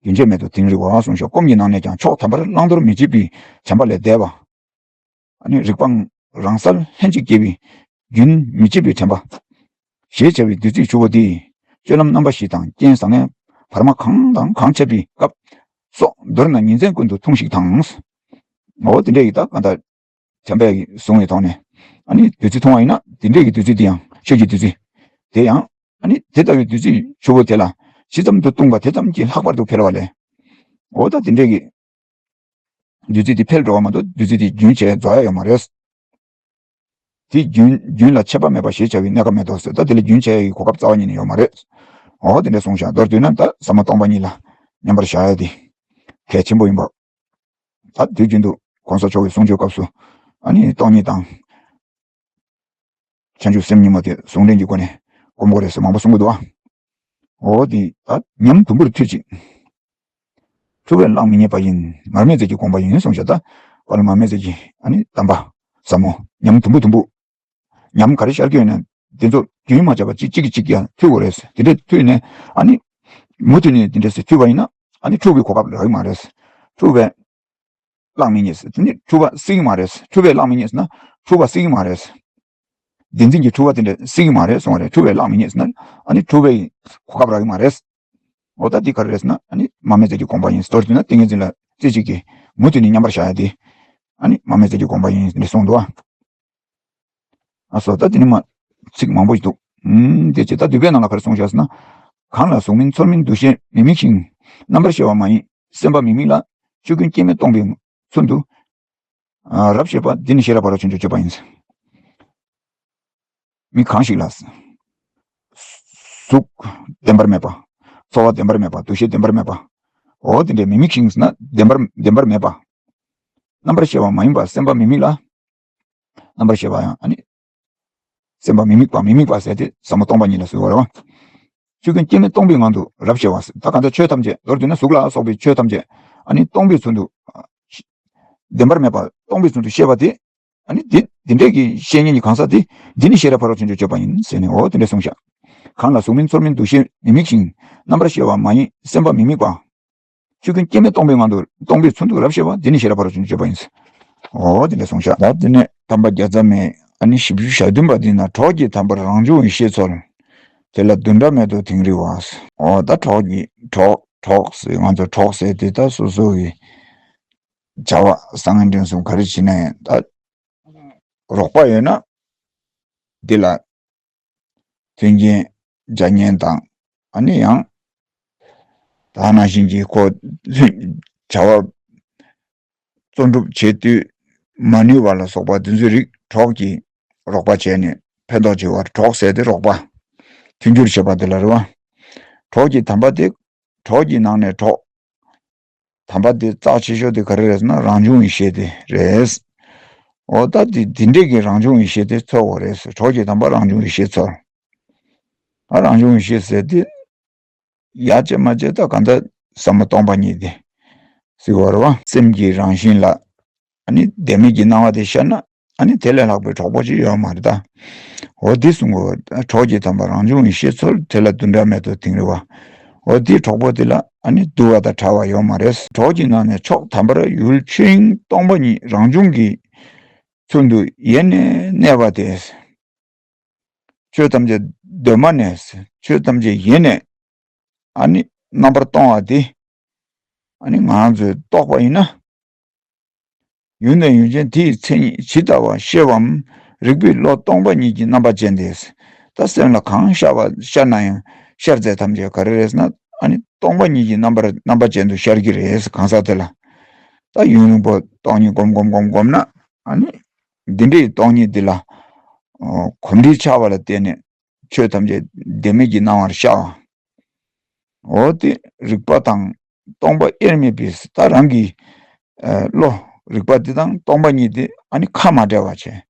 རྒྱུན་ཆད་མེད་དོ་དིང་རི་བ་གསུངས་ཤོག་སྐོམ་གྱི་ནང་ནས་ཀྱང་མཆོག་དམ་པར་བླང་དོར་མི་བྱེད་པའི་བྱམས་པ་ལས་འདས་པ། ཨ་ནི་རིག་པ་རང་སར་ལྷན་ཅིག་སྐྱེས་པའི་རྒྱུན་མི་འཆད་པའི་དྲན་པ། ཞེས་བྱ་བའི་བདུད་རྩིའི་ཆུ་བོ་འདི། སྤྱོད་ལམ་རྣམ་པ་བཞི་དང་རྐྱེན་བཟང་ངན་བར་མ་གང་དང་གང་འཕྱད་པའི་སྐབས་སོགས་མདོར་ན་ཉིན་མཚན་ཀུན་ཏུ་འཐུང་ཞིག་དང་། འོ་དེ་འདྲས་ཡི་ད་གང་ལྟར་དྲན་པས་བཟུང་བའི་ཐོག་ནས་ཨ་ནི་བདུད་རྩི་འཐུང་བ་ཡིན་ན་དེ་འདྲས་ཀྱི་བདུད་རྩི་དེ་ཡང་ཆོས་ཀྱི་བདུད་རྩི་དེ་ཡང་ཨ་ནི་དེ་ལྟ་བུའི་བདུད་རྩིའི་ཆུ་བོ་དེ་ལ་ཇི་ཙམ་དུ་བཏུངས་པ་དེ་ཙམ་གྱིས་ལྷག་པར་དུ་འཕེལ་བ་ལས། འོ་ད་དེ་འདྲས་ཀྱི་བདུད་རྩི་དེ་འཕེལ་འགྲོ་བ་མ་གཏོགས་བདུད་རྩི་དེ་རྒྱུན་ཆད་རྫོགས་ཡ་ཡོད་མ་རེད། དེ་རྒྱུན་རྒྱུན་ལ་ཆད་པ་མེད་པ་ཞེས་བྱ་བའི་གནས་སྐབས་མེད་དོ་ཟེར། ད་དེ་ལ་རྒྱུན་ཆད་ཡ་ཡི་གོ་སྐབས་རྩ་བ་ཉིད་ནས་ཡོད་མ་རེད། འོ་དེ་འདྲ་གསུངས་ཤག་མདོར་བསྡུས་ན་ད་ཟབ་མོ་སྟོང་པ་ཉིད་ལ་མཉམ་པར་བཞག་ཡ་དེ་གལ་ཆེན་པོ་ཡིན་པ། ད་དུས་རྒྱུན་དུ་གོང་ས་མཆོག་གི་གསུང་ཆོས་སྐབས་སུ་ཨ་ནི་སྟོང་ཉིད་དང་། བྱང་ཆུབ་སེམས་གཉིས་པོ་དེ་ཟུང་འབྲེལ་གྱི་སྒོ་ནས་སྒོམ་དགོས་རེད་ཟེར་མང་པོ་གསུང་གི་འདུག་ཨ། འོ་དེ་ད་ཉམས་དུམ་བུར་མཐུད་ཅིག་འཁྲུལ་བས་གླགས་མི་རྙེད་པ་ཡིན། མར་མེ་མཛད་ཀྱི་དགོངས་པ་ཡིན་གསུངས་བཞག་ད་དཔལ་མར་མེ་མཛད་ཀྱི་ཨ་ནི་གདམས་པ་ཟབ་མོ་ཉམས་དུམ་བུ་དུམ་བུ། ཉམས་ག་རེ་ཤར་གྱི་ཡོད་ན་དེ་ཚོ་རྒྱུན་མ་ཆད་པ་གཅིག་གཅིག་གིས་གཅིག་ཡང་མཐུད་དགོས་རེད། དེ་འདྲས་མཐུད་ནས་ཨ་ནི་མུ་མཐུད་ནས་དེ་འདྲས་སེ་མཐུད་པ་ཡིན་ན་ཨ་ནི་འཁྲུལ་བའི་གོ་སྐབས་རག་གི་མ་རེད། འཁྲུལ་བས་གླགས་མི་རྙེད་ཟེར། དེ་ནི་འཁྲུལ་བ་སྲིད་ཀྱི་མ་རེད། འཁྲུལ་བས་གླགས་མི་རྙེད་ཟེར་ན་འཁྲུལ་བ་སྲིད་ཀྱི་མ་རེད། བདེན་འཛིན་གྱི་འཁྲུལ་བ་དེ་འདྲ་སྲིད་ཀྱི་མ་རེད་གསུངས་པ་རེད། འཁྲུལ་བས་གླགས་མི་རྙེད་ཟེར་ན་ཨ་ནི་འཁྲུལ་བའི་གོ་སྐབས་རག་གི་མ་རེད། འོ་ད་འདི་ག་རེ་རེད་ཟེར་ན་ཨ་ནི་མར་མེ་མཛད་ཀྱི་དགོངས་པ་ཡིན། མདོར་བསྡུས་ན་ཏིང་ངེ་འཛིན་ལ་རྩེ་གཅིག་གིས་མུ་མཐུད་ནས་མཉམ་པར་བཞག་ཡ་དེ་ཨ་ནི་མར་མེ་མཛད་ཀྱི་དགོངས་པ་ཡིན་ཟེར་ནས་གསུངས་འདུག་ཨ། ཨ་སོ་ད་དེ་ནི་མ་ཚིག་མང་པོ་ཞིག་འདུག་ཨུམ་དེ་ཅི་ད་འདུས་པའི་ནང་ལ་ག་རེ་གསུངས་བཞག་ཟེར་ན། གང་ལ་གཟུགས་མིན་ཚོར་མིན་འདུ་ཤེས་མི་དམིགས་ཤིང་། རྣམ་པར་ཤེས་པ་མ་ཡིན་སེམས་པ་མི་དམིགས་ལ། ཆོས་ཀུན་སྐྱེ་མེད་སྟོང་པའི་ཚུལ་དུ། ཨ་རབ་ཤེས་པ་འདི་ནི་ཤེས་རབ་ཕ་རོལ་ཕྱིན་མཆོག་སྤྱོད་པ་ཡིན། མི་གང་ཞིག་ལ། གཟུགས་བདེན་པར་མེད་པ། ཚོར་བ་བདེན་པར་མེད་པ། འདུ་ཤེས་བདེན་པར་མེད་པ། འོ་དེ་འདྲའི་མི་དམིགས་ཤིང་ཟེར་ན་བདེན་པར་བདེན་པར་མེད་པ། རྣམ་པར་ཤེས་པ་མ་ཡིན་པ་སེམས་པ་མི་དམིགས་ལ། རྣམ་པར་ཤེས་པ་ཡང་ཨ་ནི། སེམས་པ་མི་དམིགས་པ་མི་དམིགས་པ་ཟེར་ཏེ་ཟབ་མོ་སྟོང་པ་ཉིད་ལ་ཟེར་བ་རེད་བ། ཆོས་ཀུན་སྐྱེ་མེད་སྟོང་པའི་ངང་དུ་རབ་ཤེས་པ་ཟེར། ད་གང་ལྟར་ཆོས་ཐམས་ཅད་མདོར་བསྡུས་ན་གཟུགས་ལ་སོགས་པའི་ཆོས་ཐམས་ཅད་ཨ་ནི་སྟོང་པའི་ཚུལ་དུ། བདེན་པར་མེད་པ་སྟོང་པའི་ཚུལ་དུ་ཤེས་པ་དེ། ཨ་ནི་དེ་དེ་འདྲས་ཀྱི་བཤེས་གཉེན་གྱི་གང་ཟག་དེ་འདི་ནི་ཤེས་རབ་ཕ་རོལ་ཕྱིན་མཆོག་སྤྱོད་པ་ཡིན་ཟེར་ནས་འོ་དེ་འདྲས་གསུངས་ཤག་གང་ལ་གཟུགས་མིན་ཚོར་མིན་འདུ་ཤེས་མི་དམིགས་ཤིང་། རྣམ་པར་ཤེས་པ་མ་ཡིན་སེམས་པ་མི་དམིགས་པ། ཆོས་ཀུན་སྐྱེ་མེད་སྟོང་པའི་ངང་དུ་སྟོང་པའི་ཚུལ་དུ་རབ་ཤེས་པ་འདི་ནི་ཤེས་རབ་ཕ་རོལ་ཕྱིན་མཆོག་སྤྱོད་པ་ཡིན། འོ་དེ་འདྲ་གསུངས་ཤག་ད་དེ་ནས་དམ་པ་བརྒྱ་རྩ་མེད་ཨ་ནི་བཞི་བཅུ་ཞེ་བདུན་པ་འདི་ན་གྲོགས་ཀྱི་དམ་པར་རང་བྱུང་བའི་ཤེས་ཚོལ། དེ་ལ་བདུན་ཕྲག་མེད་དུ་དིང་རི་བ། འོ་ད་གྲོགས་ཀྱི་གྲོགས་གྲོགས་ཟེར་ང་ཚོ་གྲོགས་ཟེར་དེ་ད་སོ་སོ་གི་བྱ་བ་བཟང་ངན་འདྲེན་གསུམ་ག་རེ་བྱེད་ན་ཡང་ད་རོགས་པ་ཡོད་ན་འདི་ལ། མཐུན་རྐྱེན་སྦྱར་མཁན་དང་ཨ་ནི་ཡང་ད་ནང་བཞིན་གྱི་ཁོ་བྱ་བ་བརྩོན་འགྲུབ་བྱེད་དུས་མ་ནུས་པ་ལ་སོགས་པ་དེ་ཚོའི་རིགས་གྲོགས་ཀྱིས་རོགས་པ་བྱས་ནས་ཕན་ཐོགས་བྱེད་པར་གྲོགས་ཟེར་ཏེ་རོགས་པ་མཐུན་འགྱུར་བྱེད་པ་དེ་ལ་རེད་བ། གྲོགས་ཀྱི་དམ་པ་དེ་གྲོགས་ཀྱི་ནང་ནས་གྲོགས། དམ་པ་དེ་རྩ་ཆེ་ཤོས་དེ་ག་རེ་རེད་ཟེར་ན་རང་བྱུང་ཡེ་ཤེས་དེ་རེད། འོ་ད་དེ་དེ་འདྲས་ཀྱི་རང་བྱུང་ཡེ་ཤེས་དེ་ཚོར་བ་རེད། གྲོགས་ཀྱི་དམ་པ་རང་བྱུང་ཡེ་ཤེས་ཚོར། ཨ་རང་བྱུང་ཡེ་ཤེས་ཟེར་དེ་ཡ་བྱེད་མ་བྱེད་ད་ག་འདྲ་ཟབ་མོ་སྟོང་པ་ཉིད་དེ་ཟེར་བ་རེད་བ། སེམས་ཀྱི་རང་བཞིན་ལ་ཨ་ནི་བདེན་མེད་ཀྱི་སྣང་བ་དེ་ཤར་ན། ཨ་ནི་དེ་ལས་ལྷག་པའི་གྲོགས་པོ་ཅིག་ཡོད་མ་རེད་ད། འོ་འདི་གསུང་གོ། གྲོགས་ཀྱི་དམ་པ་རང་བྱུང་ཡེ་ཤེས་ཚོལ། དེ་ལ་བདུན་ཕྲག་མེད་དུ་དིང་རི་བ། འོ་འདི་གྲོགས་པོ་དེ་ལ་ཨ་ནི་བསྡུ་བ་དང་བྲལ་བ་ཡོད་མ་རེད། གྲོགས་ཀྱི་ནང་ནས་མཆོག་དམ་པར་ཡུལ་ཆོས་དབྱིངས་སྟོང་པ་ཉིད་རང་བྱུང་གི་ཚུལ་དུ་ཡེ་ནས་གནས་པ་དེ། ཆོས་ཐམས་ཅད་གདོད་མ་ནས་ཆོས་ཐམས་ཅད་ཡེ་ནས་ཨ་ནི་རྣམ་པར་སྟོང་བ་དེ་ཨ་ནི་ང་ཚོས་རྟོགས་པ་ཡིན་ན། ཡུལ་ནས་ཡུལ་ཅན་དེའི་མཚན་ཉིད་ཇི་ལྟ་བ་ཤེས་པའམ་རིག་པའི་བློ་སྟོང་པ་ཉིད་ཀྱི་རྣམ་པ་ཅན་ཏེ། ད་སེམས་ལ་གང་ཤར་བ་ཤར་ན་ཡང་ཤར་རྫས་ཐམས་ཅད་ག་རེ་རེད་ཟེར་ན་ཨ་ནི་སྟོང་པ་ཉིད་ཀྱི་རྣམ་པར་རྣམ་པ་ཅན་དུ་ཤར་གྱི་རེད་གང་ཟག་དེ་ལ། ད་ཡུན་རིང་པོ་སྟོང་ཉིད་སྒོམ་སྒོམ་སྒོམ་སྒོམ་ན་ཨ་ནི་འདི་འདྲའི་སྟོང་ཉིད་འདི་ལ་གོམས་འདྲིས་ཆགས་པ་ལ་བརྟེན་ནས། ཆོས་ཐམས་ཅད་བདེན་མེད་ཀྱི་སྣང་བར་ཤར་བ། འོ་དེ་རིག་པ་དང་སྟོང་པ་དབྱེར་མེད་པའི་ད་རང་གི་བློ་ རིག་པ་འདི་དང་སྟོང་པ་ཉིད་འདི་ཨ་ནི་ཁ་མ་བྲལ་བ་བྱས།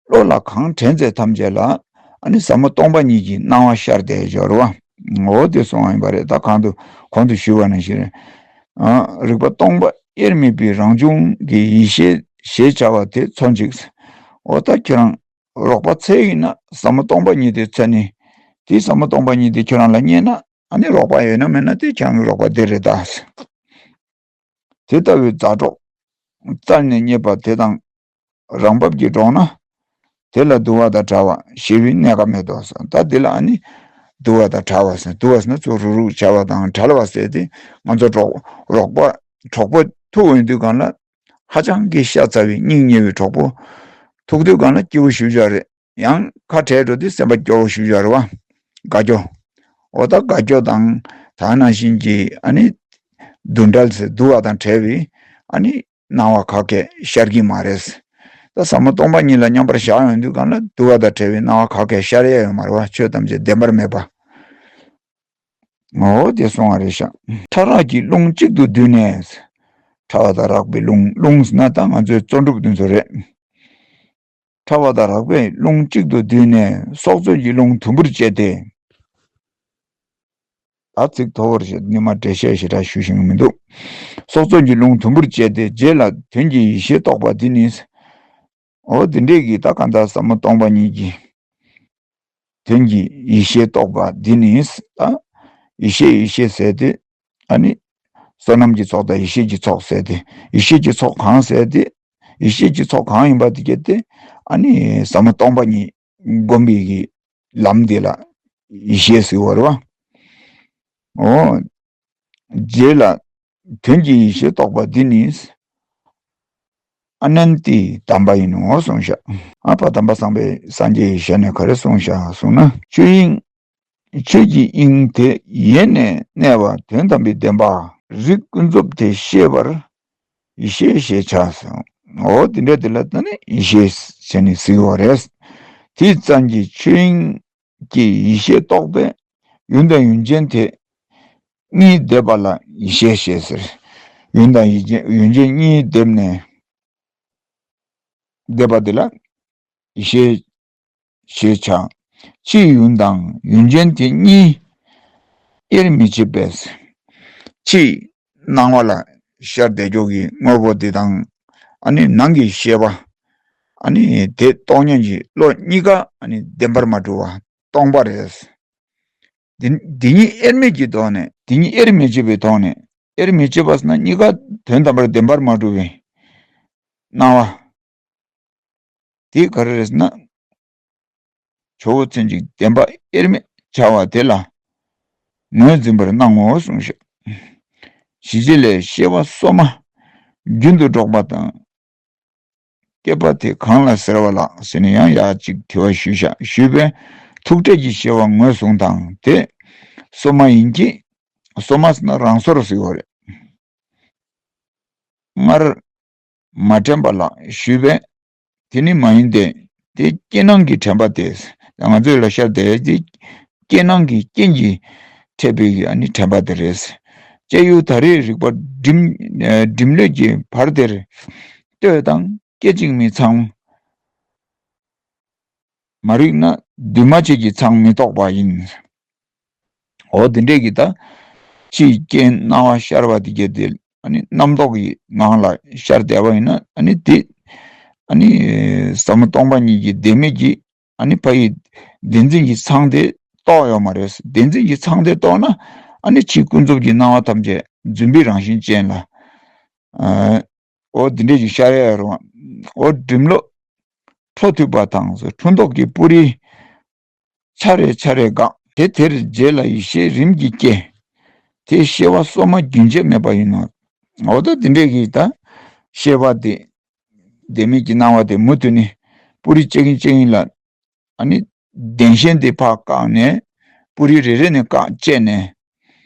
བློ་ལ་གང་དྲན་ཚད་ཐམས་ཅད་ལ་ཨ་ནི་ཟབ་མོ་སྟོང་པ་ཉིད་ཀྱི་སྣང་བ་ཤར་བསྡད་ཡོད་རེད་བ། འོ་དེ་གསུངས་པ་ཡིན་པ་རེད། ད་གང་དུ་གོང་དུ་ཞུས་པ་ནང་བཞིན་རེད། ཨ། རིག་པ་སྟོང་པ་དབྱེར་མེད་པའི་རང་བྱུང་གི་ཡེ་ཤེས་ཞེས་བྱ་བ་དེ་མཚོན་ཅིག། འོ་ད་ཁྱེད་རང་རོགས་པ་འཚོལ་ཡིན་ན་ཟབ་མོ་སྟོང་པ་ཉིད་དེ་འཚོལ་ནི། དེ་ཟབ་མོ་སྟོང་པ་ཉིད་དེ་ཁྱེད་རང་ལ་རྙེད་ན་ཨ་ནི་རོགས་པ་ཡོད་ན་མེད་ན་དེ་ཁྱེད་རང་གི་རོགས་པ་དེ་རེད་ད། དེ་ལྟ་བུའི་མཛའ་གྲོགས་བཙལ་ནས་རྙེད་པ་དེ་དང་རང་བབས་ཀྱིས་འགྲོགས་ན། དེ་ལ་དུ་བ་དང་བྲལ་བ་ཞེས་པའི་གནས་སྐབས་མེད་དོ། ད་དེ་ལ་ཨ་ནི་དུ་བ་དང་བྲལ་བ་ཟེར། དུ་བ་ཟེར་ན་ཚུར་རུག་རུག་བྱ་བ་དང་བྲལ་བ་ཟེར་ཏེ། ང་ཚོ་གྲོགས་རོགས་པ་གྲོགས་པོ་ཐུག་ཡོང་དུས་སྒང་ལ་ཧ་ཅང་གི་ཤ་ཚ་བའི་སྙིང་ཉེ་བའི་གྲོགས་པོ་ཐུག་དུས་སྒང་ལ་སྐྱིད་པོ་ཞེ་པོ་ཅིག་རེད། ཡང་ཁ་བྲལ་འགྲོ་དུས་སེམས་པ་སྐྱོ་བོ་ཞེ་པོ་ཅིག་རེད་བ། དགའ་སྐྱོ། འོ་ད་དགའ་སྐྱོ་དང་ད་ནང་བཞིན་གྱི་ཨ་ནི་འདུ་འབྲལ་ཟེར་དུ་བ་དང་བྲལ་བའི་ཨ་ནི་སྣང་བ་ག་གེ་ཤར་གྱི་མ་རེད། ད་ཟབ་མོ་སྟོང་པ་ཉིད་ལ་མཉམ་པར་བཞག་ཡོང་དུས་སྒང་ལ་དུ་བ་དང་བྲལ་བའི་སྣང་བ་ག་གེ་ཤར་ཡ་ཡོད་མ་རེད་བ། ཆོས་ཐམས་ཅད་བདེན་པར་མེད་པ། འོ་དེ་གསུངས་པ་རེད་ཤག། ཕྲ་རགས་ཀྱི་རླུང་གཅིག་ཏུ་བསྡུས་ནས། ཕྲ་བ་དང་རགས་པའི་རླུང་། རླུང་ཟེར་ན་ད་ང་ཚོའི་བརྩོན་འགྲུས་དེ་ཚོ་རེད། ཕྲ་བ་དང་རགས་པའི་རླུང་གཅིག་ཏུ་བསྡུས་ནས་སྲོག་རྩོལ་གྱི་རླུང་དུམ་བུར་བཅད་དེ། ད་ཚིག་མཐོ་བོར་བཤད་ཉི་མ་འགྲེལ་བཤད་ཞེ་དྲག་ཞུ་ཤེས་ཀྱི་མི་འདུག། སྲོག་རྩོལ་གྱི་རླུང་དུམ་བུར་བཅད་དེ་རྗེས་ལ་དོན་གྱི་ཡེ་ཤེས་རྟོགས་པ་འདི་ནི། འོ་འདི་འདྲས་ཀྱི་ད་གང་ལྟར་ཟབ་མོ་སྟོང་པ་ཉིད་ཀྱི་དོན་གྱི་ཡེ་ཤེས་རྟོགས་པ་འདི་ནི། ད་ཡེ་ཤེས་ཡེ་ཤེས་ཟེར་ཏེ། ཨ་ནི་བསོད་ནམས་ཀྱི་ཚོགས་དང་ཡེ་ཤེས་ཀྱི་ཚོགས་ཟེར་ཏེ། ཡེ་ཤེས་ཀྱི་ཚོགས་གང་ཟེར་ཏེ། ཡེ་ཤེས་ཀྱི་ཚོགས་གང་ཡིན་པ་དེ་གལ་ཏེ། ཨ་ནི་ཟབ་མོ་སྟོང་པ་ཉིད་སྒོམ་པའི་གི་ལམ་དེ་ལ་ཡེ་ཤེས་ཟེར་བ་རེད་བ། འོ། རྗེས་ལ་དོན་གྱི་ཡེ་ཤེས་རྟོགས་པ་འདི་ནི། ཨ་ནནྟའི་དམ་པ་ཡིན་ནོ་གསུངས་ཤག། ཨ་ཕ་དམ་པ་བཟང་པོས་སངས་རྒྱས་ཀྱི་ཞལ་ནས་ག་རེ་གསུངས་ཤག་གསུངས་ན། ཆོས་དབྱིངས། ཆོས་ཀྱི་དབྱིངས་དེ་ཡེ་ནས་གནས་པ་དོན་དམ་པའི་བདེན་པ། རིགས་ཀུན་རྫོབ་དེ་ཤེས་པར་ཡེ་ཤེས་ཞེས་བྱ་ཟེར། འོ་དེ་འདྲ་དེ་ལ་ད་ནི་ཡེ་ཤེས་ཟེར་ནས་ཟེར་གྱི་ཡོད་རེད། དེ་ཙམ་གྱིས་ཆོས་དབྱིངས་ཀྱི་ཡེ་ཤེས་རྟོགས་པས་ཡུལ་དང་ཡུལ་ཅན་དེ་གཉིས་འདས་པ་ལ་ཡེ་ཤེས་ཞེས་ཟེར། ཡུལ་དང་ཡུལ་ཅན་ཡུལ་ཅན་གཉིས་འདས་ནས་འདས་པ་དེ་ལ་ཡེ་ཤེས་ཞེས་བྱ། ཕྱིའི་ཡུལ་དང་ཡུལ་ཅན་དེ་གཉིས་དབྱེར་མི་ཕྱེད་པས། ཕྱིའི་སྣང་བ་ལ་ཤར་བསྡད་ཀྱོག་གི་དངོས་པོ་དེ་དང་། ཨ་ནི་ནང་གི་ཤེས་པ། ཨ་ནི་དེ་རྟོགས་ཉན་གྱི་བློ་གཉིས་ཀ་ཨ་ནི་བདེན་པར་མ་གྲུབ་པ་སྟོང་པ་རེད། དེ་དེ་གཉིས་དབྱེར་མེད་ཀྱི་ཐོག་ནས། དེ་གཉིས་དབྱེར་མི་ཕྱེད་པའི་ཐོག་ནས། དབྱེར་མི་ཕྱེད་པ་ཟེར་ན་གཉིས་ཀ་དོན་དམ་པར་བདེན་པར་མ་གྲུབ་པའི་སྣང་བ། དེ་ག་རེ་རེད་ཟེར་ན། ཇོ་བོ་མཚན་གྱི་བདེན་པ་དབྱེར་མེད་བྱ་བ་དེ་ལ་ངོས་འཛིན་པར་སྣང་ངོ་གསུངས་ཤག། ཞི་བྱེད་ལས་ཤེས་པ་སོ་མ་རྒྱུན་དུ་འགྲོགས་པ་དང་། སྐྱེས་པ་དེ་གང་ལ་ཟེར་བ་ལགས་ཟེར་ནས་ཡང་ཡག་ཅིག་དྲི་བ་ཞུས་ཤག། ཞུས་པས་ཐུག་འཕྲད་ཀྱི་ཤེས་པ་ངོས་བཟུང་དང་དེ་སོ་མ་ཡིན་གྱི། སོ་མ་ཟེར་ན་རང་སོར་ཟེར་བ་རེད། སྔར་མ་དྲན་པ་ལགས་ཞུས་པས། དེ་ནི་མ་ཡིན་ཏེ། དེ་རྐྱེན་སྣང་གི་དྲན་པ་སྟེ། ང་ཚོའི་ལ་ཤར་དེ་དེ་རྐྱེན་སྣང་གི་རྐྱེན་གྱིས་འཕྲད་པའི་ཨ་ནི་དྲན་པ་དེ་རེད། དཔྱད་ཡུལ་ད་རེས་རིག་པ་སྒྲིམ་སྒྲིམ་ལྷོད་ཀྱི་བར་དེར། ལྟོས་དང་སྐད་ཅིག་མའི་མཚང་། མ་རིག་ན་འདུས་མ་བྱས་ཀྱི་མཚང་མི་རྟོགས་པ་ཡིན། འོ་དེ་འདྲས་ཀྱི་ད། ཕྱིའི་རྐྱེན་སྣང་བ་ཤར་བ་དེ་གྱད་དེ་ཨ་ནི་རྣམ་རྟོག་གི་ངང་ལ་ཤར་བསྡད་པ་ཡིན་ན་ཨ་ནི་དེ། ཨ་ནི་ཟབ་མོ་སྟོང་པ་ཉིད་ཀྱི་བདེན་མེད་ཀྱི་ཨ་ནི་ཕ་ཡི་བདེན་འཛིན་གྱི་མཚང་དེ་རྟོགས་ཡོད་མ་རེད། བདེན་འཛིན་གྱི་མཚང་དེ་རྟོགས་ན་ཨ་ནི་ཕྱི་ཀུན་རྫོབ་ཀྱི་སྣང་བ་ཐམས་ཅད་རྫུན་པའི་རང་བཞིན་ཅན་ལ། ཨ། འོ་འདི་འདྲས་ཀྱི་ཤར་ཡ་རུང་། འོ་སྒྲིམ་ལྷོད། འཕྲོ་མཐུད་པ་དང་འཁྲུན་ཐོག་གི་སྤུ་རིས། ཆ་རེ་ཆ་རེ་འགག། དེ་དེར་རྗེས་ལ་ཡེ་ཤེས་རིམ་གྱིས་སྐྱེ། དེ་ཤེས་པ་སོ་མ་རྒྱུན་ཆད་མེད་པ་ཡིན་ནོ། འོ་ད་འདི་འདྲས་ཀྱི་ད། ཤེས་པ་དེ། བདེན་མེད་ཀྱི་སྣང་བ་དེ་མུ་མཐུད་ནས་སྤུ་རིས་གཅིག་གིན་གཅིག་གིན་ལ། ཨ་ནི། བདེན་ཞེན་དེ་ཕར་བཀག་ནས། སྤུ་རིས་རེ་རེ་ནས་བཀག་བཅད་ནས།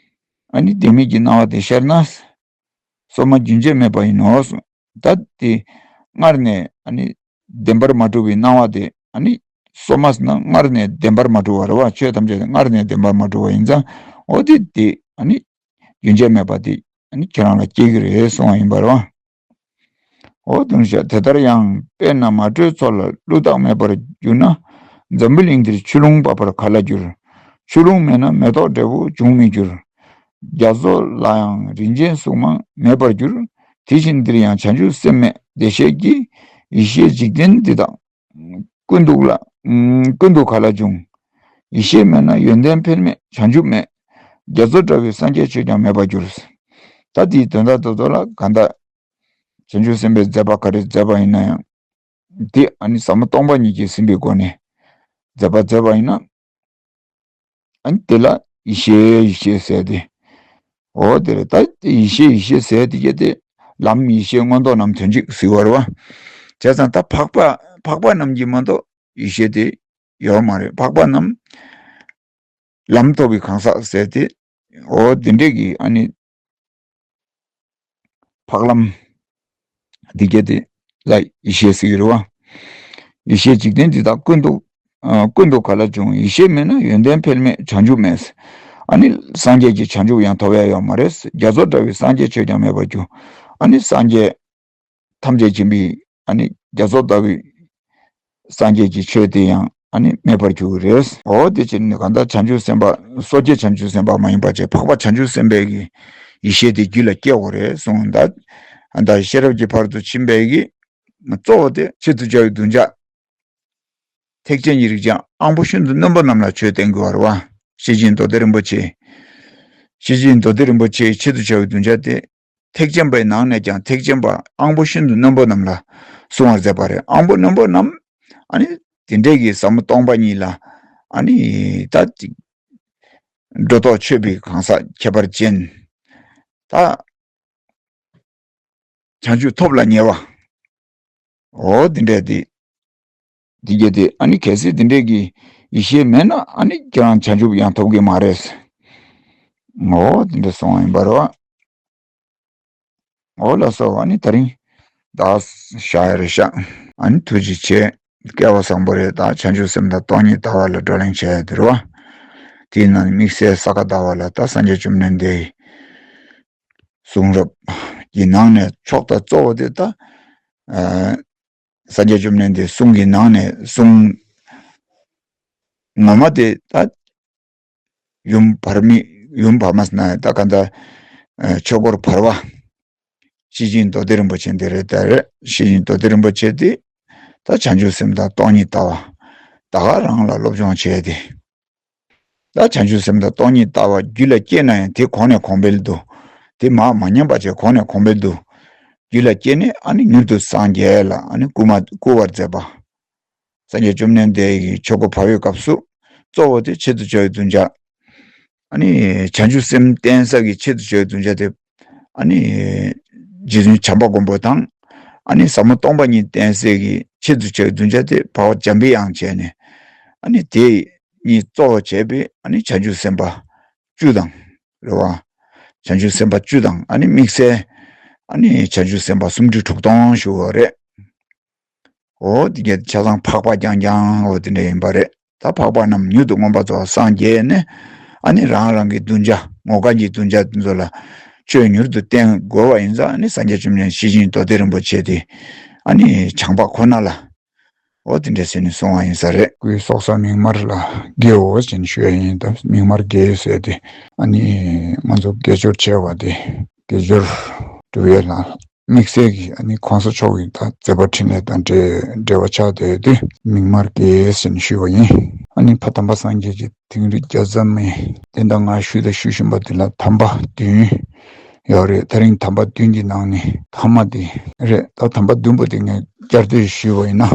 ཨ་ནི་བདེན་མེད་ཀྱི་སྣང་བ་དེ་ཤར་ན། སོ་མ་རྒྱུན་ཆད་མེད་པ་ཡིན་ནོ། ད་དེ་སྔར་ནས་ཨ་ནི་བདེན་པར་མ་གྲུབ་པའི་སྣང་བ་དེ་ཨ་ནི་སོ་མ་ཟེར་ན་སྔར་ནས་བདེན་པར་མ་གྲུབ་པ་རེད་བ། ཆོས་ཐམས་ཅད་དེ་སྔར་ནས་བདེན་པར་མ་གྲུབ་པ་ཡིན་ཙང་འོ་དེ་དེ་ཨ་ནི་རྒྱུན་ཆད་མེད་པ་དེ་ཨ་ནི་ཁྱེད་རང་ལ་སྐྱེ་གི་རེད་གསུངས་པ་ཡིན་པ་རེད་བ། འོ་དེ་འདྲ་བྱས། དེ་ལྟར་ཡང་དཔེར་ན་མ་དྲོས་མཚོ་ལ་ཀླུ་བདག་མེད་པར་གྱུར་ན། འཛམ་བུ་གླིང་འདིར་ཆུ་ཀླུང་འབབ་པར་ག་ལ་འགྱུར། ཆུ་ཀླུང་མེད་ན་མེ་ཏོག་འབྲས་བུ་འབྱུང་མི་འགྱུར། རྒྱ་མཚོ་ལ་ཡང་རིན་ཆེན་གཟུགས་མང་མེད་པར་འགྱུར། དེ་བཞིན་འདིར་ཡང་བྱང་ཆུབ་སེམས་མེད་བདེ་གཤེགས་ཀྱི། ཡེ་ཤེས་འཇིག་རྟེན་འདི་དག་ཀུན་སྡུག་ལ། ཀུན་སྡུག་ག་ལ་འབྱུང་། ཡེ་ཤེས་མེད་ན་ཡོན་ཏན་འཕེལ་མེད་བྱང་ཆུབ་མེད། རྒྱ་མཚོ་འདྲ་བའི་སངས་རྒྱས་ཆོས་ཀྱང་མེད་པར་འགྱུར། ད་དེའི་དོན་དག་ཏོག་ཏོག་ལ་གང་ལྟར་བྱང་ཆུབ་སེམས་དཔའི་མཛད་པ་ག་རེ་མཛད་པ་ཡིན་ན་ཡང་། དེ་ཨ་ནི་ཟབ་མོ་སྟོང་པ་ཉིད་ཀྱིས་ཟིན་པའི་སྒོ་ནས་མཛད་པ་མཛད་པ་ཡིན་ན། ཨ་ནི་དེ་ལ་ཡེ་ཤེས་ཡེ་ཤེས་ཟེར་ཏེ། འོ་དེ་རེད། ད་ཡེ་ཤེས་ཡེ་ཤེས་ཟེར་དེ་གྱད་དེ། ལམ་ཡེ་ཤེས་མངོན་རྟོགས་རྣམས་དོན་གཅིག་ཟེར་བ་རེད་བ། བྱས་ཙང་ད་འཕགས་པ་འཕགས་པ་རྣམས་ཀྱིས་མ་གཏོགས་ཡེ་ཤེས་དེ་ཡོད་མ་རེད། འཕགས་པ་རྣམས་ལམ་ཐོབ་པའི་གང་ཟག་ཟེར་ཏེ། འོ་དེ་འདྲས་ཀྱི་ཨ་ནི་འཕགས་ལམ་འདི་གྱད་དེ་ལ་ཡེ་ཤེས་ཟེར་གྱི་རེད་བ། ཡེ་ཤེས་འཇིག་རྟེན་འདི་དག་ཀུན་སྡུག་ཨ་ཀུན་སྡུག་ག་ལ་འབྱུང་། ཡེ་ཤེས་མེད་ན་ཡོན་ཏན་འཕེལ་མེད་བྱང་ཆུབ་མེད། ཨ་ནི་སངས་རྒྱས་ཀྱི་བྱང་ཆུབ་ཡང་ཐོབ་ཡ་ཡོད་མ་རེད། རྒྱ་མཚོ་འདྲ་བའི་སངས་རྒྱས་ཆོས་ཀྱང་མེད་པར་འགྱུར། ཨ་ནི་སངས་རྒྱས་ཐམས་ཅད་མཁྱེན་པའི་ཨ་ནི་རྒྱ་མཚོ་ལྟ་བུའི་སངས་རྒྱས་ཀྱི་ཆོས་དེ་ཡང་ཨ་ནི་མེད་པར་གྱུར་གྱི་རེད། འོ་དེ་ཕྱིར་ནི་གང་ལྟར་བྱང་ཆུབ་སེམས་དཔའ་སོ་སྐྱེ་བྱང་ཆུབ་སེམས་དཔའ་མ་ཡིན་པ་བྱས་འཕགས་པ་བྱང་ཆུབ་སེམས་དཔའི་གི་ཡེ་ཤེས་དེ་རྒྱུད་ལ་སྐྱེ་དགོས་རེད་གསུངས། ད་ད་ཤེས་རབ་ཀྱི་ཕ་རོལ་ཏུ་ཕྱིན་པའི་གི་གཙོ་བོ་དེ་ཆེད་དུ་བྱ་བའི་གདུལ་བྱ། ཐེག་ཆེན་གྱི་རིགས་ཀྱང་དབང་པོ་ཤིན་ཏུ་རྣོན་པོ་རྣམས་ལ་ཆོས་བསྟན་དགོས་པ་རེད་བ། ཤེར་ཕྱིན་མདོ་སྡེ་རིན་པོ་ཆེ། ཤེར་ཕྱིན་མདོ་སྡེ་རིན་པོ་ཆེའི་ཆེད་དུ་བྱ་བའི་གདུལ་བྱ་དེ། ཐེག་ཆེན་པའི་ནང་ནས་ཀྱང་ཐེག་ཆེན་པ་དབང་པོ་ཤིན་ཏུ་རྣོན་པོ་རྣམས་ལ་གསུང་བར་མཛད་པ་རེད། དབང་པོ་རྣོན་པོ་རྣམས་ཨ་ནི་དེ་འདྲས་ཀྱི་ཟབ་མོ་སྟོང་པ་ཉིད་ལ་ཨ་ནི་ད་ཅིག་སྒྲོ་འདོགས་ཆོད་པའི་གང་ཟག་ཁྱད་པར་ཅན། ད་བྱང་ཆུབ་ཐོབ་ལ་ཉེ་བ། འོ་དེ་འདྲས་དེ། དེ་གྱད་དེ་ཨ་ནི་གལ་སྲིད་དེ་འདྲས་ཀྱི་ཡེ་ཤེས་མེད་ན་ཨ་ནི་ཁྱེད་རང་བྱང་ཆུབ་ཡང་ཐོབ་ཀྱི་མ་རེད། འོ་དེ་འདྲས་སོང་བ་ཡིན་པ་རེད་བ། འོ་ལགས་སོ། ཨ་ནི་ད་རིང་ད་བཞག་ཡ་རེད་ཤག་ཨ་ནི་ཐུགས་རྗེ་ཆེ། སྐལ་བ་བཟང་པོ་རེད། ད་བྱང་ཆུབ་སེམས་དང་སྟོང་ཉིད་ལྟ་བ་ལ་བགྲོ་གླེང་བྱས་ཡ་དེ་རེད་བ། དེའི་ནང་ནས་དམིགས་བསལ་ས་ག་ཟླ་བ་ལ་ད་སངས་རྒྱས་བཅོམ་ལྡན་འདས་གསུང་རབ་ཀྱི་ནང་ནས་ཕྱོགས་དང་གཙོ་བོ་དེ་ད། ཨ། སངས་རྒྱས་བཅོམ་ལྡན་འདས་གསུང་གི་ནང་ནས་གསུང་ངོ་མ་དེ་ད་ཡུམ་བར་མི་ཡུམ་བར་མ་ཟེར་ན་ད་ག་ད་ཆོས་འཁོར་བར་བ། ཤེར་ཕྱིན་མདོ་སྡེ་རིན་པོ་ཆེ་འདི་རེད། ད་རེད། ཤེར་ཕྱིན་མདོ་སྡེ་རིན་པོ་ཆེ་དེ་ད་བྱང་ཆུབ་སེམས་དང་སྟོང་ཉིད་ལྟ་བ་ད་ག་རང་ལ་སློབ་སྦྱོང་བྱས་ཏེ། ད་བྱང་ཆུབ་སེམས་དང་སྟོང་ཉིད་ལྟ་བ་རྒྱུད་ལ་སྐྱེས་ན་ཡང་དེ་གོང་ནས་གོང་འཕེལ་དུ། དེ་མར་མ་ཉམས་པ་བྱས་གོང་ནས་གོང་འཕེལ་དུ། རྒྱུད་ལ་སྐྱེས་ནས་ཨ་ནི་མྱུར་དུ་སངས་རྒྱས་ལ་ཨ་ནི་བསྐུལ་མ་བསྐུལ་བར་མཛད་པ། སངས་རྒྱས་བཅོམ་ལྡན་འདས་ཀྱི་ཆོས་འཁོར་བར་བའི་སྐབས་སུ་གཙོ་བོ་དེ་ཆེད་དུ་བྱ་བའི་གདུལ་བྱ། ཨ་ནི་བྱང་ཆུབ་སེམས་བསྟེན་ས་གི་ཆེད་དུ་བྱ་བའི་གདུལ་བྱ་དེ། ཨ་ནི་རྗེ་བཙུན་བྱམས་པ་མགོན་པོ་དང་། ཨ་ནི་ཟབ་མོ་སྟོང་པ་ཉིད་བསྟེན་སའི་གི་ཆེད་དུ་བྱ་བའི་གདུལ་བྱ་དེ་འཕགས་པ་འཇམ་པའི་དབྱངས་བྱས་ནས། ཨ་ནི་དེ་གཉིས་གཙོ་བོ་བྱས་པའི་ཨ་ནི་བྱང་ཆུབ་སེམས་དཔའ་བཅུ་དང་། རེད་བ། བྱང་ཆུབ་སེམས་དཔའ་བཅུ་དང་ཨ་ནི་དམིགས་བསལ། ཨ་ནི་བྱང་ཆུབ་སེམས་དཔའ་སུམ་ཁྲི་དྲུག་སྟོང་ཞུ་བ་རེད། འོ་དེ་ག་ཆ་ཚང་འཕགས་པ་རྐྱང་རྐྱང་འོ་དེ་འདྲ་ཡིན་པ་རེད། ད་འཕགས་པ་རྣམས་མྱུར་དུ་མངོན་པར་རྫོགས་པར་སངས་རྒྱས་ནས། ཨ་ནི་རང་རང་གི་གདུལ་བྱ་ངོ་དགར་གྱི་གདུལ་བྱ་དེ་ཚོ་ལ་ཆོས་མྱུར་དུ་བསྟན་དགོས་པ་ཡིན་ཙང་ཨ་ནི་སངས་རྒྱས་བཅོམ་ལྡན་ཤེར་ཕྱིན་མདོ་སྡེ་རིན་པོ་ཆེ་དེ་ཨ་ནི་བྱམས་པ་ཁོ་ན་ལ་འོ་དེ་འདྲ་ཟེར་ནས་གསུངས་པ་ཡིན་ས་རེད། སྐུའི་སྲོག་རྩ་མིག་དམར་ལ་དགེའོ་ཞེས་ཞུ་ཡ་ཡིན། ད་མིག་དམར་དགེ་ཟེར་ཏེ་ཨ་ནི་ང་ཚོ་དགེ་སྦྱོར་བྱས་པ་དེ་དགེ་སྦྱོར་སྒྲུབ་ཡས་ལ། དམིགས་བསལ་གྱི་ཨ་ནི་གོང་ས་མཆོག་གི་ད་མཛད་པ་འཕྲིན་ལས་དང་འབྲེལ་འབྲེལ་བ་ཆགས་བསྡད་དེ་མིག་དམར་དགེ་ཟེར་ནས་ཞུས་པ་ཡིན། ཨ་ནི་ཕ་དམ་པ་སངས་རྒྱས་ཀྱི་དིང་རི་བརྒྱ་རྩ་མའི་བསྟན་བདག་ང་ཞུས་དང་ཞུ་བཞིན་པ་དེ་ལ་དམ་པ་བདུན་ཡོད་རེད། ད་རིང་དམ་པ་བདུན་གྱི་ནང་ནས་ཐ་མ་དེ་རེད། ད་དམ་པ་བདུན་པོ་དེ་ངས་བསྐྱར་ཟློས་ཞུས་པ་ཡིན་ན།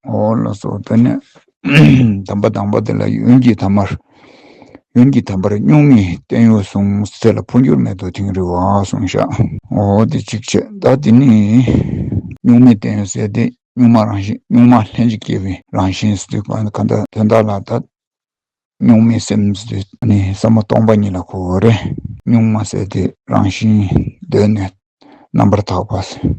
འོ་ལགས་སོ། ད་ནི་དམ་པ་དང་པོ་དེ་ལ་ཡོན་གྱི་ཐ་མར། ཡོན་གྱི་ཐ་མར་གཉུག་མའི་བརྟན་གཡོ་གསུངས། དེ་ལ་འཕོ་འགྱུར་མེད་དོ་དིང་རི་བ་གསུངས་ཤག་འོ་དེ་གཅིག་བྱས། ད་དེ་ནི་གཉུག་མའི་བརྟན་གཡོ་ཟེར་དེ་གཉུག་མ་རང་བཞིན་གཉུག་མ་ལྷན་ཅིག་སྐྱེས་པའི་རང་བཞིན་ཟེར་དུས་གང་གང་ལྟར་དོན་དག་ལ་ད་གཉུག་མའི་སེམས་ཟེར་དུས་ནི་ཟབ་མོ་སྟོང་པ་ཉིད་ལ་གོ་དགོས་རེད། གཉུག་མ་ཟེར་དེ་རང་བཞིན་གདོད་ནས་རྣམ་པར་དག་པ་ཟེར།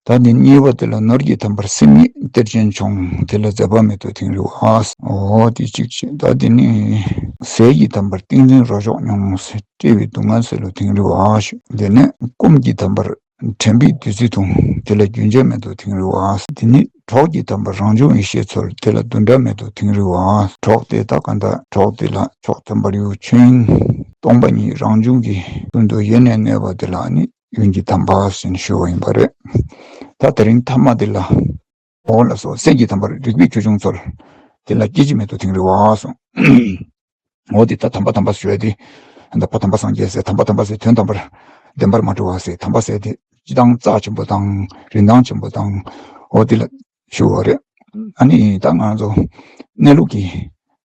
ད་འདི་གཉིས་པ་དེ་ལ་ནོར་གྱི་ཐམ་པར་སེམས་ཉིད་གཏེར་ཆེན་མཆོང་། དེ་ལ་འཛད་པ་མེད་དོ་དིང་རི་བ། འོ་དེ་གཅིག་བྱས། ད་འདི་ནི་ཟས་ཀྱི་ཐམ་པར་ཏིང་འཛིན་རོ་མཆོག་མྱོང་ཟེར། བཀྲེས་པའི་སྡུག་བསྔལ་སེལ་ལོ་དིང་རི་བ་ཞུ། དེ་ནས་སྐོམ་གྱི་ཐམ་པར་ དྲན་པའི་བདུད་རྩི་འཐུང་། དེ་ལ་རྒྱུན་ཆད་མེད་དུ་དིང་རི་བ། དེ་ནི་གྲོགས་ཀྱི་དམ་པར་རང་བྱུང་ཡེ་ཤེས་འཚོལ། དེ་ལ་འདུ་འབྲལ་མེད་དུ་དིང་རི་བ། གྲོགས་དེ་དག་ག་འདྲ་གྲོགས་དེ་ལ་མཆོག་དམ་པར་ཡུལ་ཆོས་དབྱིངས་སྟོང་པ་ཉིད་རང་བྱུང་གི་ཀུན་ཏུ་ཡེ་ནས་གནས་པ་དེ་ལ་ནི་ཡུན་གྱི་དམ་པ་ཟེར་ཞུ་བ་ཡིན་པ་རེད། ད་དེ་རིང་ཐ་མ་དེ་ལ། འོ་ལགས་སོ། སྲས་ཀྱི་དམ་པར་རིག་པའི་ཁྱུ་ཆུང་འཚོལ། དེ་ལ་སྐྱེ་འཆི་མེད་དུ་དིང་རི་བ་གསུངས། འོ་དེ་ད་དམ་པ་དམ་པ་ཞུ་ཡ་དེ། ད་ཕ་དམ་པ་སངས་རྒྱས་ཟེར། དམ་པ་དམ་པ་ཟེར། དོན་དམ་པར་བདེན་པར་མ་གྲུབ་པ་ཟེར། དམ་པ་ཟེར་དེ་སྤྱི་དང་རྩ་ཆེན་པོ་དང་རིན་ཐང་ཆེན་པོ་དང་། འོ་དེ་ལ་ཞུ་བ་རེད། ཨ་ནི་ད་ང་ཚོ་གནས་ལུགས་ཀྱི་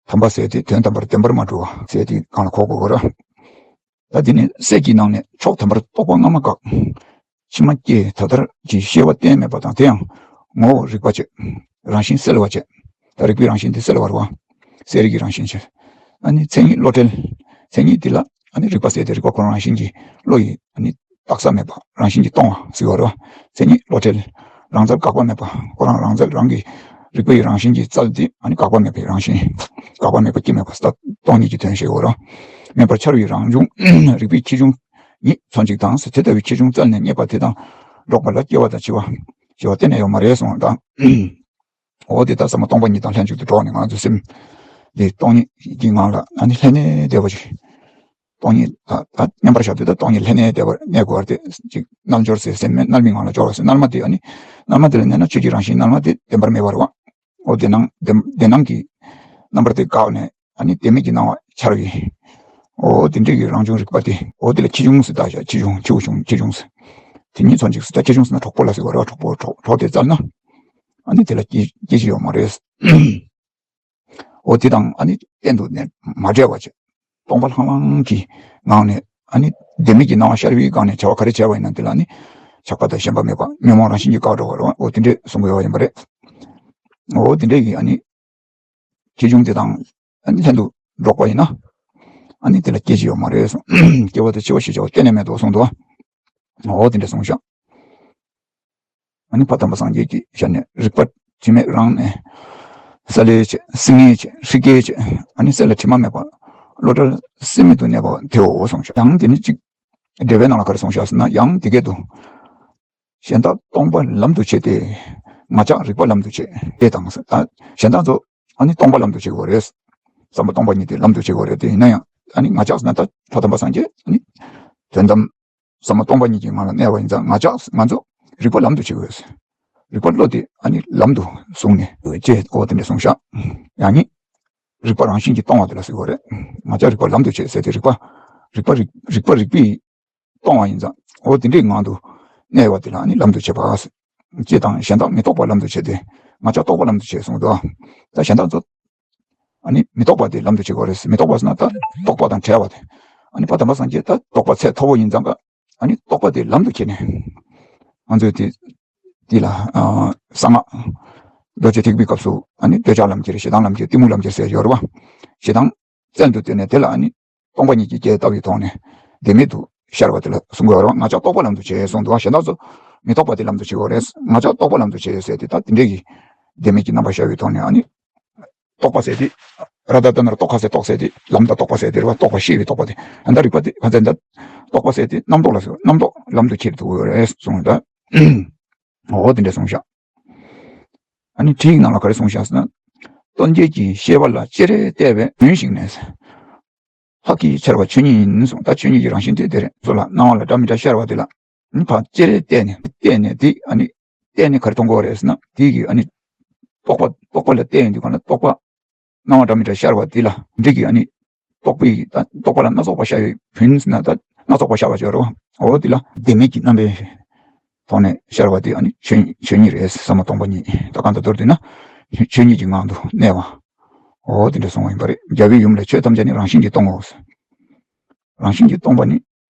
དམ་པ་ཟེར་དེ་དོན་དམ་པར་བདེན་པར་མ་གྲུབ་པ་ཟེར་དེ་གང་ལ་གོ་དགོས་གོ་ར། ད་དེ་ནི་སྲས་ཀྱི་ནང་ནས་མཆོག་དམ་པར་རྟོགས་པ་སྔ་མ་བཀག་ཕྱི་མ་སྐྱེ། ད་ལྟར་གྱི་ཤེས་པ་གཏན་མེད་པ་དང་། དེ་ཡང་ངོ་བོ་རིག་པ་བྱེད། རང་བཞིན་གསལ་བ་བྱེད། ད་རིག་པའི་རང་བཞིན་དེ་གསལ་བ་རེད་བ། གསལ་རིག་གི་རང་བཞིན་བྱེད། ཨ་ནི་མཚན་ཉིད་བློ་བྲལ། མཚན་ཉིད་དེ་ལ་ཨ་ནི་རིག་པ་ཟེར་ཏེ་རིག་པ་ཁོ་རང་རང་བཞིན་གྱིས་བློ་ཡིས་ཨ་ནི་བཏགས་ས་མེད་པ། རང་བཞིན་གྱིས་སྟོང་བ་ཟེར་བ་རེད་བ། མཚན་ཉིད་བློ་བྲལ། རང་རྩལ་བཀག་པ་མེད་པ། ཁོ་རང་རང་རྩལ་རང་གི་རིག་པའི་རང་བཞིན་གྱིས་རྩལ་ཏེ་ཨ་ནི་བཀག་པ་མེད་པའི་རང་བཞིན། བཀག་པ་མེད་པ་སྐྱེ་མེད་པ་ཟེར་སྟོང་ཉིད་ཀྱི་དོན་བཤད་ཡོད་རེད། མེད་པར་འཆར་བའི་རང་བྱུང་རིག་པའི་ཁྱི་ཆུང་ཉིད་མཚོན་ཅིག་དང་ཟེར། དེ་ལྟ་བུའི་ཁྱི་ཆུང་རྩལ་ནས་རྙེད་པ་དེ་དང་འགྲོགས་པ་ལ་སྐྱེ་བ་དང་འཆི་བ་ཞི་བ་གཏན་ནས་ཡོད་མ་རེད་གསུངས་དང་། འོ་དེ་ལྟར་ཟབ་མོ་སྟོང་པ་ཉིད་དང་ལྷན་ཅིག་ཏུ་འགྲོགས་ནས་ང་ཚོའི་སེམས་འདི་སྟོང་ཉིད་ཀྱི་ངང་ལ་ཨ་ནི་ལྷན་ནེ་བསྡད་པ་ཅིག་སྟོང་ཉིད་ད་ད་མཉམ་པར་བཞག་དུས་ད་སྟོང་ཉིད་ལྷན་ནེ་བསྡད་པར་གནས་དགོས་པ་དེ་ཅིག་རྣལ་འབྱོར་ཟེར་སེམས་མེད་རྣལ་མའི་ངང་ལ་སྦྱོར་བ་ཟེར། རྣལ་མ་དེ་ཨ་ནི་རྣལ་མ་དེ་ལ་གནས་ན་ཆོས་ཀྱི་རང་བཞིན་རྣལ་མ་དེ་བདེན་པར་མེད་པ་རེད་བ། འོ་དེ་སྣང་དེ་དེ་སྣང་གི་རྣམ་པར་དེ་འགགས་ནས་ཨ་ནི་དེ་མེད་ཀྱི་སྣང་བ་འཆར་བའི། འོ་དེ་འདྲའི་གི་རང་བྱུང་རིག་པ་དེ། འོ་དེ་ལ་ཁྱི་ཆུང་ཟེར་བཏགས་བཞག་ཁྱི་ཆུང་ཁྱི་ཆུང་ཁྱི་ཆུང་ཟེར། དེ་ཉིད་མཚོན་ཅིག་ཟེར། ད་ཁྱི་ཆུང་ཟེར་ན་གྲོགས་པོ་ལ་ཟེར་བ་རེད་བ། གྲོགས་པོ་གྲོགས་གྲོགས་དེ་རྩལ་ན་ཨ་ནི་དེ་ལ་སྐྱེ་སྐྱེ་གཞི་ཡོད་མ་རེད། འོ་དེ་དང་ཨ་ནི་གཏན་དུ་ནས་མ་བྲལ་བ་བྱས། སྟོང་པ་ལྷང་ལྷང་གི་ངང་ནས་ཨ་ནི་བདེན་མེད་ཀྱི་སྣང་བ་ཤར་བའི་སྒང་ནས་བྱ་བ་ག་རེ་བྱས་པ་ཡིན་ན་དེ་ལ་ཨ་ནི་ཆགས་པ་དང་ཞེན་པ་མེད་པ་ཉོན་མོངས་རང་བཞིན་གྱིས་བཀག་འགྲོ་བ་རེད་བ། འོ་དེ་འདྲས་གསུང་གི་ཡོད་པ་ཡིན་པ་རེད། འོ་དེ་འདྲས་ཀྱི་ཨ་ནི་ཁྱི་ཆུང་དེ་དང་ཨ་ནི་ལྷན་དུ་འགྲོགས་པ་ཡིན་ན་ཨ་ནི་དེ་ལ་སྐྱེ་གཞི་ཡོད་མ་རེད་གསུངས། སྐྱེ་བ་དང་འཆི་བ་ཞེས་བྱ་བ་གཏན་ནས་མེད་དོ་གསུངས་འདུག་འོ་དེ་འདྲས་གསུངས་ཤག་ཨ་ནི་ཕ་དམ་པ་སངས་རྒྱས་ཀྱི་ཞལ་ནས་རིག་པ་དྲི་མེད་རང་ནས་སལ་ལེ་བྱེད། སིལ་སྙན་བྱེད། ཧྲིག་གེ་བྱེད། ཨ་ནི་སེམས་ལ་དྲི་མ་མེད་པ་བློ་བྲལ་སེམས་མེད་དུ་གནས་པ་དེའོ་གསུངས་ཤག་ཡང་དེ་ནི་གཅིག་འགྲེལ་པའི་ནང་ལ་ག་རེ་གསུངས་ཤག་ཟེར་ན། ཡང་དེ་སྐད་དུ། གཞན་དག་སྟོང་པ་ལམ་དུ་བྱེད་དེ། ང་ཅག་རིག་པ་ལམ་དུ་བྱེད་དེ་དང་ཟེར། ད་གཞན་དག་ཚོ་ཨ་ནི་སྟོང་པ་ལམ་དུ་བྱེད་དགོས་རེད། ཟབ་མོ་སྟོང་པ་ཉིད་དེ་ལམ་དུ་བྱེད་དགོས་རེད། དེ་ཡིན་ན་ཡང་ཨ་ནི་ང་ཅག་ཟེར་ན་ད་ཕ་དམ་པ་སངས་རྒྱས་ཨ་ནི་དོན་དམ་ཟབ་མོ་སྟོང་པ་ཉིད་ཀྱི་ངང་ལ་གནས་པ་ཡིན་ཙང་། ང་ཅག་ང་ཚོ་རིག་པ་ལམ་དུ་བྱེད་དགོས། རིག་པ་བློ་དེ་ཨ་ནི་ལམ་དུ་བཟུང་ནས་ཅེས་འོ་དེ་འདྲ་གསུངས་ཤག་ཡང་ནི་རིག་པ་རང་བཞིན་གྱིས་སྟོང་བ་དེ་ལ་ཟེར་དགོས་རེད། ང་ཅག་རིག་པ་ལམ་དུ་བྱེད་ཟེར་ཏེ་རིག་པ་རིག་པ་རིག་རིག་པ་རིག་པས་སྟོང་བ་ཡིན་ཙང་། འོ་དེ་འདྲའི་ངང་དུ་གནས་པ་དེ་ལ་ཨ་ནི་ལམ་དུ་བྱེད་པ་ཅེས་དང་། གཞན་དག་མི་རྟོག་པ་ལམ་དུ་བྱེད་དེ། ང་ཅག་རྟོག་པ་ལམ་དུ་བྱེད་གསུངས་འདུག་ད་གཞན་དག་ཚོ་ཨ་ནི་མི་རྟོག་པ་དེ་ལམ་དུ་བྱེད་དགོས་རེད། མི་རྟོག་པ་ཟེར་ན་ད་རྟོག་པ་དང་བྲལ་བ་དེ། ཨ་ནི་ཕ་དམ་པ་སངས་རྒྱས་ད་རྟོག་པ་ཚད་མཐོ་པོ་ཡིན་ཙང་ཀ་ཨ་ནི་རྟོག་པ་དེ་ལམ་དུ་ཁྱེར་ནས། ང་ཚོས་དེ་དེ་ལ་ཨ་གསང་སྔགས་རྡོ་རྗེ་ཐེག་པའི་སྐབས་སུ་ཨ་ནི་འདོད་ཆགས་ལམ་ཁྱེར། ཞེ་སྡང་ལམ་ཁྱེར། གཏི་མུག་ལམ་ཁྱེར་ཟེར་ཡོད་རེད་བ། ཞེ་སྡང་བཙལ་དུ་བཏོན་ནས་དེ་ལ་ཨ་ནི་སྟོང་པ་ཉིད་ཀྱི་རྒྱས་བཏབ་པའི་ཐོག་ནས་བདེན་མེད་དུ་ཤར་བ་དེ་ལ་གསུང་གི་ཡོད་རེད་བ། ང་ཅག་རྟོག་པ་ལམ་དུ་བྱེད་གསུངས་འདུག་བ། གཞན་དག་ཚོ་མི་རྟོག་པ་དེ་ལམ་དུ་བྱེད་དགོས་རེད། ང་ཅག་རྟོག་པ་ལམ་དུ་བྱེད་ཟེར་ཏེ་ད་དེ་འདྲས་ཀྱི་བདེན་མེད་ཀྱི་རྣམ་པ་ཤར་བའི་ཐོག་ནས་ཨ་ནི་རྟོག་པ་ཟེར་ཏེ། ར་ད་ད་ན་ར་རྟོག་ཁ་ཟེར་རྟོག་ཟེར་ཏེ་ལམ་དང་རྟོག་པ་ཟེར་ཏེ་རེད་བ། རྟོག་པ་ཤེས་པའི་རྟོག་པ་དེ། ཨ་ད་རིག་པ་དེ་ག་ཚད་ད་རྟོག་པ་ཟེར་ཏེ་རྣམ་རྟོག་ལ་ཟེར། རྣམ་རྟོག་ལམ་དུ་ཁྱེར་འདུག་རེད་གསུངས་ད། འོ་དེ་འདྲ་གསུངས་ཤག་ཨ་ནི་ཁྲིད་ཡིག་ནང་ལ་ག་རེ་གསུངས་ཤག་ཟེར་ན། སྟོན་བྱེད་ཀྱི་ཤེས་པ་ལ་ཅེ་རེ་བལྟས་པས་མུན་ཞིག་ནས། ལྷག་གིས་འཆར་བ་ཆོས་ཉིད་ཡིན་གསུངས། ད་ཆོས་ཉིད་ཀྱི་རང་བཞིན་དེ་དེ་རེད། སོ་ལ་སྣང་བ་ལ་འདྲ་མི་འདྲ་ཤར་བ་དེ་ལ་ནི་ཕར་ཅེ་རེ་བལྟས་ནས་བལྟས་ནས་དེ་ཨ་ནི་བལྟས་ནས་ག་རེ་མཐོང་གི་ཡོད་རེད་ཟེར་ན། དེ་གི་ཨ་ནི་རྟོག་པ་རྟོག་པ་ལ་བལྟས་ཡོང་དུས་གང་ལ་རྟོག་པ་སྣང་བ་འདྲ་མི་འདྲ་ཤར་བ་དེ་ལ་འདྲི་གི་ཨ་ནི་རྟོག་པའི་ད་རྟོག་པ་ལ་སྣ་ཚོགས་པ་ཤར་བའི་བུན་ཟེར་ན་ད་སྣ་ཚོགས་པ་ཤར་བ་ཅིག་ཡོད་རེད་བ། འོ་དེ་ལ་བདེན་མེད་ཀྱི་རྣམ་པའི་ཐོག་ནས་ཤར་བ་དེ་ཨ་ནི་ཆོས་ཆོས་ཉིད་རེད། ཟབ་མོ་སྟོང་པ་ཉིད་ད་གང་ལྟར་མདོར་བསྡུས་ན་ཆོས་ཉིད་ཀྱི་ངང་དུ་གནས་པ། འོ་དེ་འདྲ་གསུངས་པ་ཡིན་པ་རེད། རྒྱལ་བའི་ཡུམ་ལས་ཆོས་ཐམས་ཅད་ནི་རང་བཞིན་གྱིས་སྟོང་ངོ་། རང་བཞིན་གྱིས་སྟོང་པ་ནི་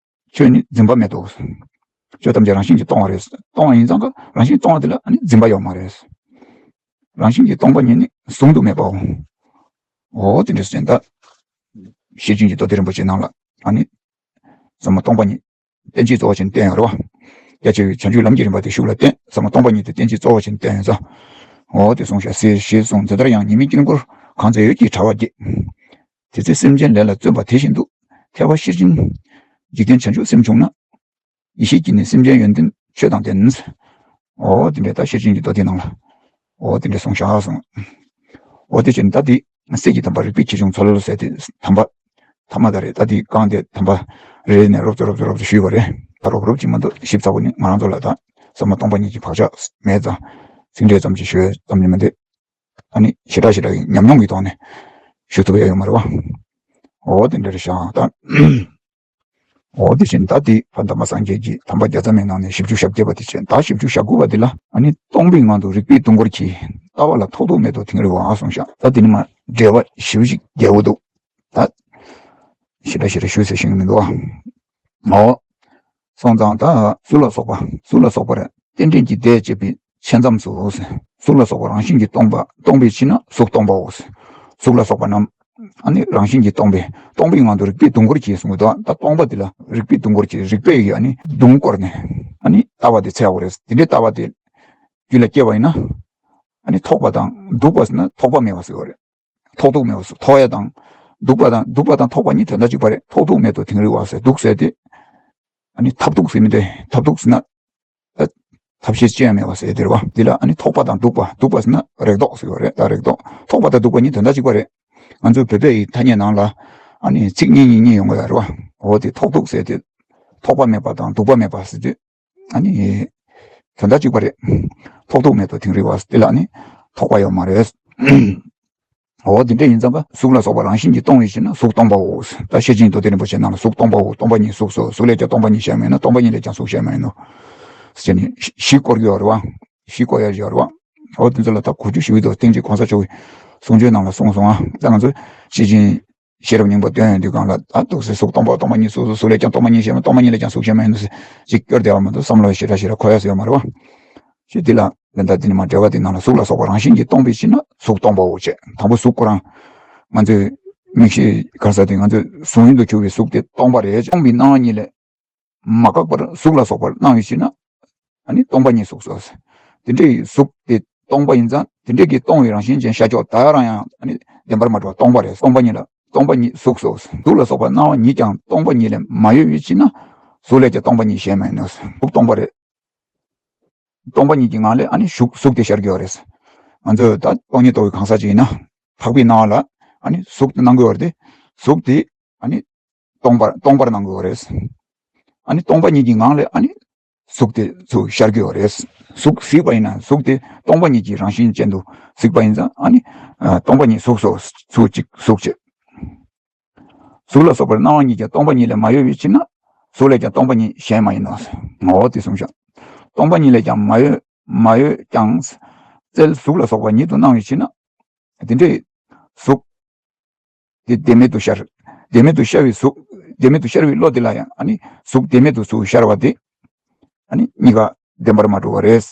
ཆོས་ཉིད་འཛིན་པ་མེད་དོ། ཆོས་ཐམས་ཅད་རང་བཞིན་གྱིས་སྟོང་བ་རེད། སྟོང་བ་ཡིན་ཙང་ཀ་རང་བཞིན་སྟོང་བ་དེ་ལ་ཨ་ནི་འཛིན་པ་ཡོད་མ་རེད། རང་བཞིན་གྱིས་སྟོང་པ་ཉིད་ནི་གཟུང་དུ་མེད་པའོ། འོ་དེ་འདྲ་ཟེར་ད། ཤེར་ཕྱིན་གྱི་མདོ་སྡེ་རིན་པོ་ཆེ་ནང་ལ་ཨ་ནི་ཟབ་མོ་སྟོང་པ་ཉིད་རྟེན་གཅིག་གཙོ་བོ་ཅན་བསྟན་ཡོད་རེད་བ། རྒྱ་ཆེ་བའི་བྱང་ཆུབ་ལམ་གྱི་རིམ་པ་དེ་ཤུགས་ལ་བསྟན། ཟབ་མོ་སྟོང་པ་ཉིད་དེ་རྟེན་གཅིག་གཙོ་བོ་ཅན་བསྟན་ཡོད་ཙང་། འོ་དེ་གསུངས་ཤག་ཟེར་ཞེས་གསུངས། དེ་ལྟར་ཡང་ཉི་མའི་དཀྱིལ་འཁོར་གང་མཛེས་འོད་ཀྱི་དྲ་བ་བརྒྱད། དེ་ཚེ་སེམས་ཅན་ལས་ལ་བརྩོན་པ་དེ་བཞིན་དུ། ཐལ་བ་ཤེར་ཕྱིན་འཇིག་རྟེན་བྱང་ཆུབ་སེམས་བྱུང་ན། ཡེ་ཤེས་ཀྱིས་ནི་སེམས་ཅན་ཡོན་ཏན་ ཆོས་དང་ལྡན། འོ་དེ་འདྲའི་ད་ཤེར་ཕྱིན་གྱི་མདོ་དེའི་ནང་ལ། འོ་དེ་འདྲ་གསུངས་བཞག་གསུངས། འོ་དེ་བཞིན་ད་འདི་སྲིད་ཀྱི་དམ་པ་རིགས་པའི་ཆེ་ཆུང་ཚོ་ལ་ལ་ཟེར་ཏེ་དམ་པ། ཐ་མ་ད་རེད། ད་འདི་གང་དེ་དམ་པ་རེད་ནས་རོབ་ཙམ་རོབ་ཙམ་རོབ་ཙམ་ཞུས་པ་རེད། ད་རོབ་རོབ་ཅིག་མ་གཏོགས་ཞིབ་ཚགས་པོ་ནི་ང་རང་ཚོ་ལ་ད་ཟབ་མོ་སྟོང་པ་ཉིད་ཀྱི་བག་ཆགས་མེད་ཙང་། ཚིག་འགྲེལ་ཙམ་ཅིག་ཞུས་ཙམ་ཅིག་མ་འདི། ཨ་ནི་ཞེ་དྲག་ཞེ་དྲག་གི་ཉམས་མྱོང་གི་ཐོག་ནས་ཞུ་ཐུབ་ཡ་ཡོད་མ་རེད་བ། འོ་དེ་འདྲ་རེད་ཤག་ད། འོ་དེ་བཞིན་ད་དེ་ཕ་དམ་པ་སངས་རྒྱས་ཀྱིས་དམ་པ་བརྒྱ་རྩ་མའི་ནང་ནས་བཞི་བཅུ་ཞེ་བརྒྱད་པ་དེ་བྱས། ད་བཞི་བཅུ་ཞེ་དགུ་པ་དེ་ལ་ཨ་ནི་སྟོང་པའི་ངང་དུ་རིག་པའི་དུང་འཁོར་གྱིས། ལྟ་བ་ལ་ཐོགས་རྡུགས་མེད་དོ་དིང་རི་བ་གསུངས་ཤག་ད་དེ་ནི་མ་འགྲེལ་བ་ཞེ་པོ་ཞིག་རྒྱས་པོ་འདུག་ད་ཞེ་དྲག་ཞེ་དྲག་ཞུ་ཟེར་ཤེས་ཀྱི་མི་འདུག་ཨ། འོ། སོང་ཙང་ད་གཟུགས་ལ་སོགས་པ། གཟུགས་ལ་སོགས་པར་རྟེན་འབྲེལ་གྱི་ཟླས་བཅད་པའི་ཕྱེད་མཚམས་སུ། གཟུགས་ལ་སོགས་པ་རང་བཞིན་གྱིས་སྟོང་པ་སྟོང་པའི་ཕྱིར་ན་གཟུགས་སྟོང་པའོ། གཟུགས་ལ་སོགས་པ་རྣམས་ཨ་ནི་རང་བཞིན་གྱིས་སྟོང་པའི། སྟོང་པའི་ངང་དུ་རིག་པའི་དུང་འཁོར་གྱིས་གསུངས་འདུག་ད་སྟོང་པ་དེ་ལ་རིག་པའི་དུང་འཁོར་གྱིས། རིག་པའི་ཡིས་ཨ་ནི་དུང་བསྐོར་ནས་ཨ་ནི་ལྟ་བ་དེ་འཚོལ་དགོས་རེད། དེ་འདྲའི་ལྟ་བ་དེ་རྒྱུད་ལ་སྐྱེས་པ་ཡིན་ན་ཨ་ནི་ཐོགས་པ་དང་སྡུག་པ་ཟེར་ན་ཐོགས་པ་མེད་པ་ཟེར་བ་རེད། ཐོགས་རྡུགས་མེད་པ་ཟེར། ཐོགས་ཡ་དང་སྡུག་པ་དང་། སྡུག་པ་དང་ཐོགས་པ་གཉིས་དོན་དག་གཅིག་པ་རེད། ཐོགས་རྡུགས་མེད་དོ་དིང་རི་བ་ཟེར། སྡུག་ཟེར་དེ་ཨ་ནི་ཐབས་སྡུག་ཟེར་མི་འདུག་ཐབས་སྡུག་ཟེར་ན། ཐབས་ཤེས་ཅི་ཡང་མེད་པ་ཟེར་དེ་རེད་བ། འདི་ལ་ཨ་ནི་ཐོགས་པ་དང་སྡུག་པ། སྡུག་པ་ཟེར་ན་རེག་དོགས་ཟེར་བ་རེད། ད་རེག་དོགས། ཐོགས་པ་དང་སྡུག་པ་གཉིས་དོན་དག་གཅིག་པ་རེད། ང་ཚོའི་བོད་པའི་ཐ་སྙད་ནང་ལ་ཨ་ནི་ཚིག་གཉིས་གཉིས་གཉིས་ཡོང་གི་ཡོད་རེད་བ། འོ་དེ་ཐོགས་རྡུགས་ཟེར་དེ། ཐོགས་པ་མེད་པ་དང་སྡུག་པ་མེད་པ་ཟེར་དུས་ཨ་ནི་དོན་དག་གཅིག་པ་རེད། ཐོགས་རྡུགས་མེད་དོ་དིང་རི་བ་ཟེར་དེ་ལ་ཨ་ནི་ཐོགས་པ་ཡོད་མ་རེད། འོ་དེ་འདྲ་ཡིན་ཙང་ཀ་གཟུགས་ལ་སོགས་པ་རང་བཞིན་གྱིས་སྟོང་བའི་ཕྱིར་ན་གཟུགས་སྟོང་པའོ། ད་ཤེར་ཕྱིན་མདོ་སྡེ་རིན་པོ་ཆེ་ནང་ལ་གཟུགས་སྟོང་པའོ། སྟོང་པ་ཉིད་གཟུགས་སོ། གཟུགས་ལས་ཀྱང་སྟོང་པ་ཉིད་གཞན་མ་ཡིན་ནོ། སྟོང་པ་ཉིད་ལས་ཀྱང་གཟུགས་གཞན་མ་ཡིན་ནོ། ཟེར་ནས་བཞི་བསྐོར་གྱི་ཡོད་རེད་བ། བཞི་བསྐོར་ཡ་ཡོད་རེད་བ། འོ་དེ་ཚོ་ལ་ད་གོ་རྒྱུ་ཞུ་གི་འདུག་བསྟན་འཛིན་གོང་ས་མཆོག་གི་གསུང་ཆོས་ནང་ལ་གསུངས་སོང་ཨ། ད་ང་ཚོ་ཤེར་ཕྱིན་ཤེས་རབ་སྙིང་པོ་འདོན་ཡོང་དུས་སྒང་ལ་ད་འདུག་སེ་གཟུགས་སྟོང་པ་སྟོང་པ་ཉིད་གཟུགས་སོ། གཟུགས་ལས་ཀྱང་སྟོང་པ་ཉིད་གཞན་མ། སྟོང་པ་ཉིད་ལས་ཀྱང་གཟུགས་གཞན་མ་ཡིན་ནོ་ཟེར་ཅིག་སྐྱོར་བསྡད་པ་མ་གཏོགས་བསམ་བློ་ཞེ་དྲག་ཞེ་དྲག་འཁོར་ཡ་ཟེར་ཡོད་མ་རེད་བ། ཞེས་འདི་ལ་ད་ལྟ་འདི་ནི་མ་འགྲེལ་བ་འདི་ནང་ལ་གཟུགས་ལ་སོགས་པ་རང་བཞིན་གྱིས་སྟོང་པའི་ཕྱིར་ན་གཟུགས་སྟོང་པའོ་ཞེས། དང་པོ་གཟུགས་ཁོ་རང་ང་ཚོས་མིག་ཤེས་ག་རེ་ཟེར་དེ་ང་ཚོས་གཟུང་ཡུལ་དུ་གྱུར་པའི་གཟུགས་དེ་སྟོང་པ་རེད། སྟོང་པའི་སྣང་བ་ཉིད་ལས་མ་འགགས་པར་གཟུགས་ལ་སོགས་པར་སྣང་བའི་ཕྱིར་ན་ཨ་ནི་སྟོང་པ་ཉིད་གཟུགས་སོ། དེ་འདྲའི་གཟུགས་དེ་སྟོང་པ་ཡིན་ཙང་དེ་འདྲའི་གི་སྟོང་བའི་རང་བཞིན་ཅན་ཤར་ཕྱོགས་ད་རང་ཡང་ཨ་ནི་བདེན་པར་མ་གྲུབ་པ་སྟོང་པ་རེད། སྟོང་པ་ཉིད་ལ་སྟོང་པ་ཉིད་གཟུགས་སོ། གཟུགས་ལ་སོགས་པ་སྣང་བ་ཉིད་ཀྱང་སྟོང་པ་ཉིད་ལས་མ་གཡོས་པའི་ཕྱིར་ན་གཟུགས་ལས་ཀྱང་སྟོང་པ་ཉིད་གཞན་མ་ཡིན་ནོ། གཟུགས་སྟོང་པ་རེད། སྟོང་པ་ཉིད་ཀྱི་ངང་ལས་ཨ་ནི་གཟུགས་གཟུགས་དེ་ཤར་གྱི་ཡོད་རེད། ང་ཚོས་ད་སྟོང་ཉིད་རྟོགས་པའི་གང་ཟག་ཅིག་ཡིན་ན་འཕགས་པའི་སྣང་བ་ལ་ཨ་ནི་གཟུགས་དེ་སྣང་གི་ཡོད་རེད་དེ། གཟུགས་དེ་ཨ་ནི་སྟོང་པར་སྟོང་པར་སྣང་གི་ཡོད་རེད། ཨ་ནི་སྟོང་པ་ཉིད་ཀྱི་ངང་ལས་ཨ་ནི་གཟུགས་དེ་ཚུར་ཤར་གྱི་ཡོད་རེད། གཟུགས་གཟིགས་པ་ཡིན་ན་གཟུགས་དེ་སྟོང་པ་ཉིད་ཀྱི་རང་བཞིན་ཅན་དུ་གཟིགས་པ་ཡིན་ཙང་ཨ་ནི་ཨ་སྟོང་པ་ཉིད་གཟུགས་སོ། གཟུགས་གཅིག་གཟུགས་བྱས། གཟུགས་ལ་སོགས་པར་སྣང་བ་ཉིད་ཀྱང་སྟོང་པ་ཉིད་ལས་མ་གཡོས་པའི་ཕྱིར་ན་གཟུགས་ལས་ཀྱང་སྟོང་པ་ཉིད་གཞན་མ་ཡིན་ནོ། འོ་དེ་གསུངས་ཤག་སྟོང་པ་ཉིད་ལས་ཀྱང་མ་གཡོས་མ་གཡོས་ཀྱང་། རྩལ་གཟུགས་ལ་སོགས་པ་ཉིད་དུ་སྣང་བའི་ཕྱིར་ན། དེ་འདྲའི་གཟུགས་དེ་བདེན་མེད་དུ་ཤར། བདེན་མེད་དུ་ཤར་བའི་གཟུགས། བདེན་མེད་དུ་ཤར་བའི་བློ་དེ་ལ་ཡང་ཨ་ནི་གཟུགས་བདེན་མེད་དུ་ཚུར་ཤར་བ་དེ་ཨ་ནི་གཉིས་ཀ་བདེན་པར་མ་གྲུབ་པ་རེད།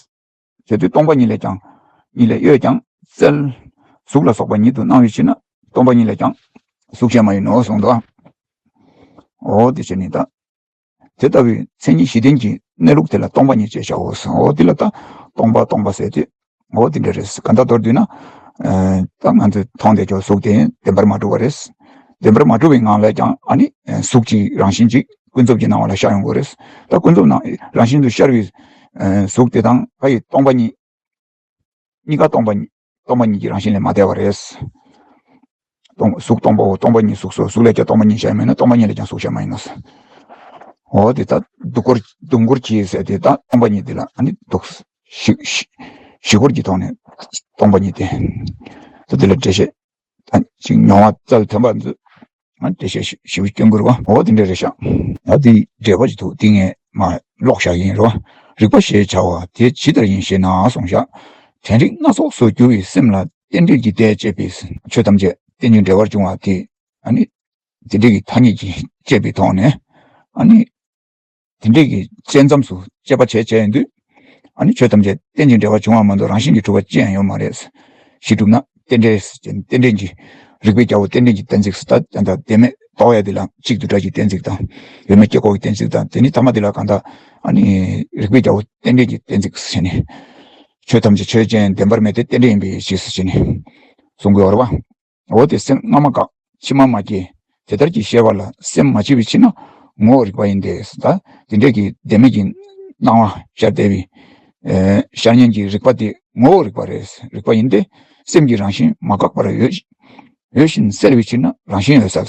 བྱས་དུས་སྟོང་པ་ཉིད་ལས་ཀྱང་ཉིད་ལས་གཡོས་ཀྱང་རྩལ་གཟུགས་ལ་སོགས་པ་ཉིད་དུ་སྣང་བའི་ཕྱིར་ན་སྟོང་པ་ཉིད་ལས་ཀྱང་གཟུགས་གཞན་མ་ཡིན་ནོ་གསུངས་འདུག་འོ་དེ་བྱས་ནས་ད། དེ་ལྟ་བུའི་མཚན་ཉིད་བཞི་ལྡན་གྱི་གནས་ལུགས་དེ་ལ་སྟོང་པ་ཉིད་ཅེས་བྱའོ་གསུངས། འོ་དེ་ལ་ད་སྟོང་པ་སྟོང་པ་ཟེར་ཏེ། འོ་དེ་འདྲ་རེད། གང་ལྟར་མདོར་བསྡུས་ན། ཨ་ད་ང་ཚོས་མཐོང་བསྡད་ཀྱོག་གཟུགས་དེ་བདེན་པར་མ་གྲུབ་པ་རེད། བདེན་པར་མ་གྲུབ་པའི་ངང་ལས་ཀྱང་ཨ་ནི་གཟུགས་ཀྱི་རང་བཞིན་ཅིག་ཀུན་རྫོབ་ཀྱི་སྣང་བ་ལ་ཤར་ཡོང་དགོས་རེད། ད་ཀུན་རྫོབ་ནང་རང་བཞིན་དུ་ཤར་བའི་གཟུགས་དེ་དང་ཕ་ཡི་སྟོང་པ་ཉིད། གཉིས་ཀ་སྟོང་པ་ཉིད། སྟོང་པ་ཉིད་ཀྱི་རང་བཞིན་ལས་མ་འདས་པ་རེད། སྟོང་གཟུགས་སྟོང་པའོ། སྟོང་པ་ཉིད་གཟུགས་སོ། གཟུགས་ལས་ཀྱང་སྟོང་པ་ཉིད་གཞན་མིན་ནོ། སྟོང་པ་ཉིད་ལས་ཀྱང་གཟུགས་གཞན་མ་ཡིན་ནོ། འོ་དེ་ལྟར་དུང་འཁོར་དུང་འཁོར་གྱིས་ཟེར་དེ་ལྟར་སྟོང་པ་ཉིད་དེ་ལ་ཨ་ནི་འདུག་བཞི་བཞི་བཞི་འཁོར་གྱི་ཐོག་ནས་སྟོང་པ་ཉིད་དེ། ད་དེ་ལ་འགྲེལ་བཤད་ད་ཅིག་མྱོང་བ་རྩལ་ཐོན་པ་འདི། ཨ་འགྲེལ་བཤད་ཞིབ་ཞིབ་སྐྱོན་དགོས་རེད་བ། འོ་དེ་འདྲ་རེད་ཤག་ད་དེ་འགྲེལ་པ་ཅིག་འདུག་དེ་ངས་མ་ཀློག་བཞག་གི་ཡིན་རེད་བ། རིག་པ་ཞེས་བྱ་བ་དེ་ཇི་ལྟར་ཡིན་ཞེ་ན་གསུངས་ཤག་དྲན་རིག་སྣ་ཚོགས་སུ་གྱུར་པའི་སེམས་ལ་རྟེན་འབྲེལ་གྱི་ཟླས་བཅད་པའི་ཆོས་ཐམས་ཅད་རྟེན་ཅིང་འབྲེལ་བར་འབྱུང་བ་དེ། ཨ་ནི་དེ་འདྲའི་གི་ཐ་སྙད་ཀྱིས་བཅད་པའི་ཐོག་ནས། ཨ་ནི་དེ་འདྲའི་གི་བཅད་མཚམས་སུ་དཔྱད་པ་བྱས་བྱས་ཡོང་དུས། ཨ་ནི་ཆོས་ཐམས་ཅད་རྟེན་ཅིང་འབྲེལ་བར་འབྱུང་བ་མ་གཏོགས་རང་བཞིན་གྱིས་གྲུབ་པ་ཅི་ཡང་ཡོད་མ་རེད། གཞི་གྲུབ་ན་རྟེན་འབྲེལ་ཟེར་ཅིང་རྟེན་འབྲེལ་གྱི། རིགས་པའི་རྒྱལ་པོ་རྟེན་འབྲེལ་གྱི་གཏན་ཚིགས་སུ་ད་ད་ལྟ་བདེན་མེད་རྟོགས་ཡ་དེ་ལ་གཅིག་དུ་བྲལ་གྱི་གཏན་ཚིགས་དང་། ཡོད་མེད་སྐྱེ་འགོག་གི་གཏན་ཚིགས་དང་། དེ་ནི་ཐ་མ་དེ་ལ་གང་ལྟར་ཨ་ནི་རིགས་པའི་རྒྱལ་པོ་རྟེན་འབྲེལ་གྱི་གཏན་ཚིགས་ཟེར་ནས། ཆོས་ཐམས་ཅད་ཆོས་ཅན་བདེན་པར་མེད་དེ་རྟེན་འབྲེལ་ཡིན་པའི་ཕྱིར་ཟེར་ནས་གསུང་གི་ཡོད་རེད་བ། འོ་དེ་སེམས་སྔ་མ་འགག་ཕྱི་མ་མ་སྐྱེས། དེ་ལྟར་གྱི་ཤེས་པ་ལ་སེམས་མ་སྐྱེས་པའི་ཕྱིར་ན་ངོ་བོ་རིག་པ་ཡིན་ཏེ། ད་དེ་འདྲས་ཀྱི་བདེན་མེད་ཀྱི་ སྣང་བ་ཤར་བསྡད་པའི་ཨེ་ཤར་ཉན་གྱི་རིག་པ་དེ་ངོ་བོ་རིག་པ་རེད། རིག་པ་ཡིན་ཏེ། སེམས་ཀྱི་རང་བཞིན་མ་འགགས་པར་ཡོད། ཡོད་བཞིན་གསལ་བའི་ཕྱིར་ན་རང་བཞིན་འོད་གསལ།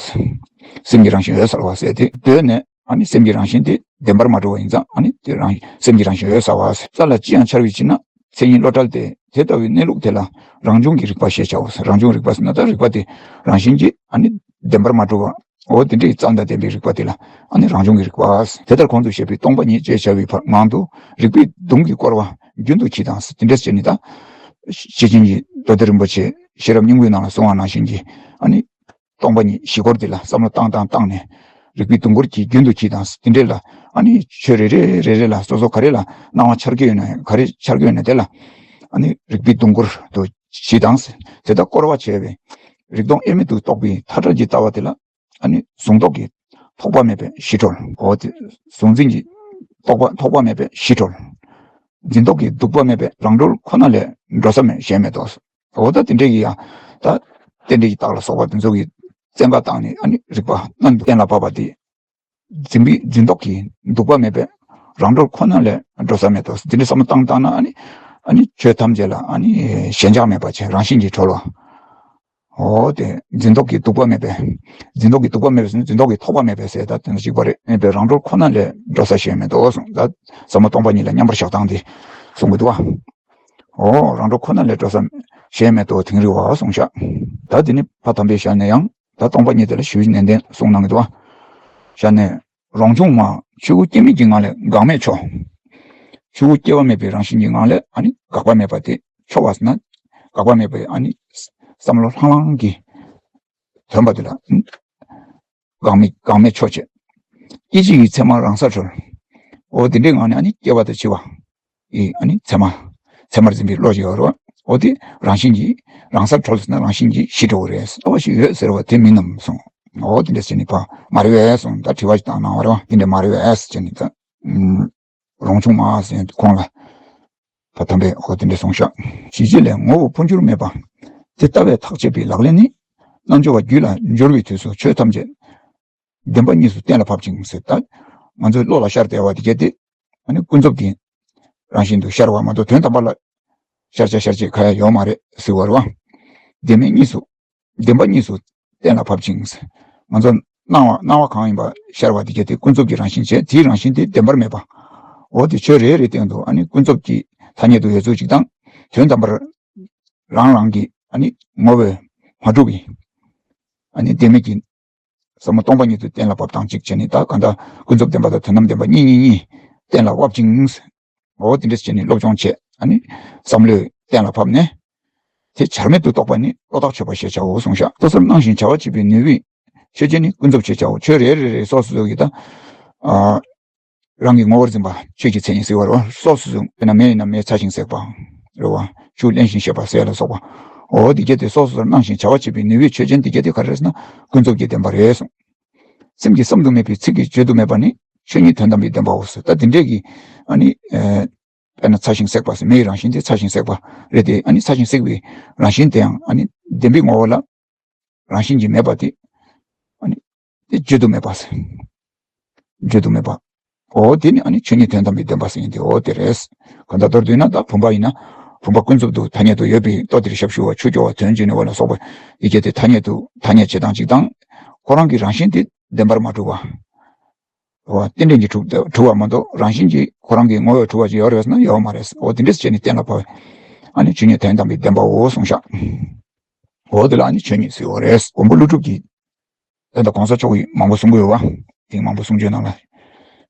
སེམས་ཀྱི་རང་བཞིན་འོད་གསལ་བ་ཟེར་ཏེ། གདོད་ནས་ཨ་ནི་སེམས་ཀྱི་རང་བཞིན་དེ་བདེན་པར་མ་གྲུབ་པ་ཡིན་ཙང་། ཨ་ནི་དེ་རང་སེམས་ཀྱི་རང་བཞིན་འོད་གསལ་བ་ཟེར། གསལ་ལ་ཅི་ཡང་འཆར་བའི་ཕྱིར་ན་མཚན་ཉིད་བློ་བྲལ་ཏེ། དེ་ལྟ་བུའི་གནས་ལུགས་དེ་ལ་རང་བྱུང་གི་རིག་པ་ཞེས་བྱའོ། རང་བྱུང་རིག་པ་ཟེར་ན་ད་རིག་པ་དེ་རང་བཞིན་གྱིས་ཨ་ནི་བདེན་པར་མ་གྲུབ་པ། འོ་དེ་འདྲའི་རྩལ་དང་ལྡན་པའི་རིག་པ་དེ་ལ་ཨ་ནི་རང་བྱུང་གི་རིག་པ། དེ་ལྟར་གོང་དུ་བཤད་པའི་སྟོང་པ་ཉིད་ཅེས་བྱ་བའི་བར་སྔོན་དུ་རིག་པའི་གདུང་གིས་བསྐོར་བ་རྒྱུན་དུ་གྱིས་དང་། དེ་འདྲ་བྱས་ནས་ད་ཤེར་ཕྱིན་གྱི་མདོ་སྡེ་རིན་པོ་ཆེ་ཤེས་རབ་སྙིང་པོའི་ནང་ལ་གསུངས་པ་ནང་བཞིན་གྱི་ཨ་ནི་སྟོང་པ་ཉིད་བཞི་སྐོར་འདི་ལ་བསམ་བློ་བཏང་དང་བཏང་ནས་རིག་པའི་གདུང་སྐོར་གྱིས་རྒྱུན་དུ་གྱིས་དང་། དེ་འདྲ་ལ་ཨ་ནི་ཆོས་རེ་རེ་རེ་རེ་ལ་སོ་སོ་ག་རེ་ལ་སྣང་བ་འཆར་གྱི་ཡོད་ན། ག་རེ་འཆར་གྱི་ཡོད་ན་དེ་ལ་ཨ་ནི་རིག་པའི་གདུང་སྐོར་དུ་གྱིས་དང་། དེ་ལྟར་བསྐོར་བ་བྱས་པས་རིག་སྟོང་དབྱེར་མེད་དུ་རྟོགས་པའི་མཐའ་བྲལ་གྱི་ལྟ་བ་དེ་ལ་ཨ་ནི་གཟུང་རྟོག་གི་ཐོགས་པ་མེད་པའི་གཞི་གྲོལ། འོ་དེ་གཟུང་འཛིན་གྱི་རྟོག་པ་ཐོགས་པ་མེད་པའི་གཞི་གྲོལ། འཛིན་རྟོག་གི་གདུག་པ་མེད་པས་རང་གྲོལ་ཁོ་ན་ལས་འགྲོ་ས་མེད་གཞན་མེད་དོ། འོ་ད་དེ་འདྲས་ཀྱི་ཡང་ད་རྟེན་འབྲེལ་གྱི་རྟགས་ལ་སོགས་པ་དེ་ཚོ་གི་བཙན་བཀའ་བཏང་ནས་ཨ་ནི་རིག་པ་རྣམས་གཏན་ལ་ཕབ་པ་དེ། འཛིན་པའི་འཛིན་རྟོག་གི་གདུག་པ་མེད་པས་རང་གྲོལ་ཁོ་ན་ལས་འགྲོ་ས་མེད་དོ། དེ་འདྲའི་བསམ་བློ་བཏང་བཏང་ན་ཨ་ནི་ཨ་ནི་ཆོས་ཐམས་ཅད་ལ་ཨ་ནི་ཞེན་ཆགས་མེད་པ་བྱས་རང་བཞིན་གྱིས་གྲོལ་བ། འོ་དེ་འཛིན་རྟོག་གི་གདུག་པ་མེད་པས། འཛིན་རྟོག་གི་གདུག་པ་མེད་པས་ཟེར་ན་འཛིན་རྟོག་གི་ཐོགས་པ་མེད་པས་ཟེར། ད་དེ་ཚོ་གཅིག་པ་རེད། མེད་པས་རང་གྲོལ་ཁོ་ན་ལས་འགྲོ་ས་གཞན་མེད་དོ་གསུངས། ད་ཟབ་མོ་སྟོང་པ་ཉིད་ལ་མཉམ་པར་བཞག་སྟངས་དེ་གསུང་གི་འདུག་བ། འོ་རང་གྲོལ་ཁོ་ན་ལས་འགྲོ་ས་གཞན་མེད་དོ་དིང་རི་བ་གསུངས་ཤག། ད་དེ་ནི་ཕ་དམ་པའི་ཞལ་ནས་ཡང་ད་སྟོང་པ་ཉིད་དེ་ལ་ཞུས་ནན་ཏན་གསུངས་གནང་གི་འདུག་བ། ཞལ་ནས། རང་བྱུང་མ། ཆོས་སྐུ་སྐྱེ་མེད་ཀྱི་ངང་ལས་འགག་མེད་མཆོག། ཆོས་སྐུ་སྐྱེ་བ་མེད་པའི་རང་བཞིན་གྱི་ངང་ལས་ཨ་ནི་འགག་པ་མེད་པ་དེ་མཆོག་པ་ཟེར་ན། འགག་པ་མེད་པའི་ཨ་ནི་བསམ་བློ་ལྷང་ལྷང་གི་དོན་པ་དེ་ལ་འགག་མེད་འགག་མེད་མཆོག་བྱེད། སྐད་ཅིག་གིས་མཚན་མ་རང་སར་གྲོལ། འོ་དེ་འདྲའི་ངང་ནས་ཨ་ནི་སྐྱེ་བ་དང་འཆི་བ་ཡི་ཨ་ནི་མཚན་མ། མཚན་མར་འཛིན་པའི་བློ་ཞིག་ཡོད་རེད་བ། འོ་དེ་རང་བཞིན་གྱིས་རང་སར་གྲོལ་ཟེར་ན་རང་བཞིན་གྱིས་ཞི་འགྲོ་གི་རེད། ལྟ་བ་ཞིག་ཡོད་ཟེར་བ་དེ་མིན་ནམ་གསུངས། འོ་དེ་འདྲ་བྱས་ནས་ཕ་མ་རེད་བས་གསུངས། ད་དྲི་བ་ཞིག་བཏང་གནང་བ་རེད་བ། དེ་འདྲ་མ་རེད་བས་ཟེར་ནས་ད། རང་བྱུང་མ་ཟེར་ཁོང་ལ་ཕ་དམ་པས་འོ་དེ་འདྲ་གསུངས་ཤག། ཞི་བྱེད་ལས་ངོ་བོ་འཕོ་འགྱུར་མེད་པ། དེ་ལྟ་བས་ཐག་བཅད་པའི་ལག་ལེན་ནི། རྣལ་འབྱོར་བ་རྒྱུད་ལ་འབྱོར་བའི་དུས་སུ་ཆོས་ཐམས་ཅད་བདེན་པ་གཉིས་སུ་གཏན་ལ་ཕབ་ཅིང་ཟེར། ད་ང་ཚོའི་བློ་ལ་ཤར་བསྡད་པ་དེ་གལ་ཏེ་ཨ་ནི་ཀུན་རྫོབ་ཀྱི་རང་བཞིན་དུ་ཤར་བ་མ་གཏོགས་དོན་དམ་པ་ལ་ཤར་བྱ་ཤར་བྱེད་ག་ཡ་ཡོད་མ་རེད་ཟེར་བ་རེད་བ། བདེན་མེད་གཉིས་སུ། བདེན་པ་གཉིས་སུ་གཏན་ལ་ཕབ་ཅིང་། ང་ཚོ་སྣང་བ་སྣང་བ་གང་ཡིན་པ་ཤར་བ་དེ་གལ་ཏེ་ཀུན་རྫོབ་ཀྱི་རང་བཞིན་བྱས། དེའི་རང་བཞིན་དེ་བདེན་པར་མེད་པ། འོ་དེ་ཆོས་རེ་རེའི་སྟེང་དུ་ཨ་ནི་ཀུན་རྫོབ་ཀྱི་ཐ་སྙད་དུ་ཡོད་ཚུལ་གཅིག་དང་། དོན་དམ་པར་རང་རང་གི་ཨ་ནི་ངོ་བོས་མ་གྲུབ་པའི་ཨ་ནི་བདེན་མེད་ཀྱི་ཟབ་མོ་སྟོང་པ་ཉིད་དུ་གཏན་ལ་ཕབ་སྟངས་གཅིག་བྱས་ནས། ད་གང་ལྟར་ཀུན་རྫོབ་བདེན་པ་དང་དོན་དམ་བདེན་པ་གཉིས་གཉིས་གཉིས་གཏན་ལ་དབབ་ཅིང་། འོ་དེ་འདྲ་བྱས་ནས་སློབ་སྦྱོང་བྱས། ཨ་ནི་བསམ་བློས་གཏན་ལ་ཕབ་ནས། དེ་བྱར་མེད་དུ་རྟོགས་པ་ནི་བློ་ཐག་ཆོད་པ་ཞེས་བྱའོ་གསུངས་ཤག། སོ་སོར་སྣང་ཞིང་བྱ་བ་བྱེད་པའི་ནུས་པའི་ཆོས་ཅན་ནི་ཀུན་རྫོབ་ཅེས་བྱའོ། ཆོས་རེ་རེ་རེ་སོ་སོ་སོ་གི་ད། ཨ། རང་གི་ངོ་བོར་འཛིན་པ་ཆོས་ཀྱི་མཚན་ཉིད་ཟེར་བ་རེད་བ། སོ་སོ་སོ་དཔེར་ན་མེ་ཡིན་ན་མེ་ཚ་ཞིང་བསྲེག་པ་རེད་བ། ཆུ་བརླན་ཞིང་གཤེར་བ་ཟེར་ལ་སོགས་པ། འོ་དེ་གལ་ཏེ་སོ་སོ་སོར་སྣང་ཞིང་བྱ་བ་བྱེད་པའི་ནུས་པའི་ཆོས་ཅན་དེ་གལ་ཏེ་ག་རེ་རེད་ཟེར་ན་ཀུན་རྫོབ་ཀྱི་བདེན་པ་རེད་གསུངས། སེམས་ཀྱིས་བསམ་དུ་མེད་པའི་ཚིག་གིས་བརྗོད་དུ་མེད་པ་ནི་ཆོས་ཉིད་དོན་དམ་པའི་བདེན་པའོ་ཟེར། ད་དེ་འདྲས་ཀྱི་ཨ་ནི། ཨ། དཔེར་ན་ཚ་ཞིང་བསྲེག་པ་ཟེར། མེའི་རང་བཞིན་དེ་ཚ་ཞིང་བསྲེག་པ་རེད་དེ། ཨ་ནི་ཚ་ཞིང་བསྲེག་པའི་རང་བཞིན་དེའང་ཨ་ནི་བདེན་པའི་ངོ་བོ་ལ་རང་བཞིན་གྱིས་མེད་པ་དེ། ཨ་ནི་དེ་བརྗོད་དུ་མེད་པ་ཟེར། བརྗོད་དུ་མེད་པ། འོ་དེ་ནི་ཨ་ནི་ཆོས་ཉིད་དོན་དམ་པའི་བདེན་པ་ཟེར་མཁན་དེ་འོ་དེ་རེད། གང་ལྟར་མདོར་བསྡུས་ན་ད་བུམ་པ་ཡིན་ན་བུམ་པ་ཀུན་རྫོབ་ཏུ་ཐ་སྙད་དུ་ཡོད་པའི་ལྟོ་ལྡིར་ཞབས་ཞུ་བ་ཆུ་སྐྱོར་བ་དོན་བྱེད་ནུས་པ་ལ་སོགས་པ་ཡི་གེ་དེ་ཐ་སྙད་དུ་ཐ་སྙད་བྱེད་སྟངས་གཅིག་དང་། ཁོ་རང་གི་རང་བཞིན་དེ་བདེན་པར་མ་གྲུབ་པ། རྟེན་འབྲེལ་གྱིས་གྲུབ་གྲུབ་པ་མ་གཏོགས་རང་བཞིན་གྱིས་ཁོ་རང་གི་ངོ་བོས་གྲུབ་པ་ཅིག་ཡོད་རེད་ཟེར་ན་ཡོད་མ་རེད། འོ་དེ་འདྲས་བྱས་ནས་གཏན་ལ་ཕབ་པས་ཨ་ནི་ཆོས་ཉིད་དོན་དམ་པའི་བདེན་པའོ་གསུངས་ཤག། འོ་དེ་ལ་ཨ་ནི་ཆོས་ཉིད་ཟེར་བ་རེད། མགོན་པོ་ཀླུ་སྒྲུབ་ཀྱིས་ད་ལྟ་གོང་ས་མཆོག་གིས་མང་པོ་གསུང་གི་ཡོད་པ། དེང་མང་པོ་གསུང་ཆོས་ནང་ལ་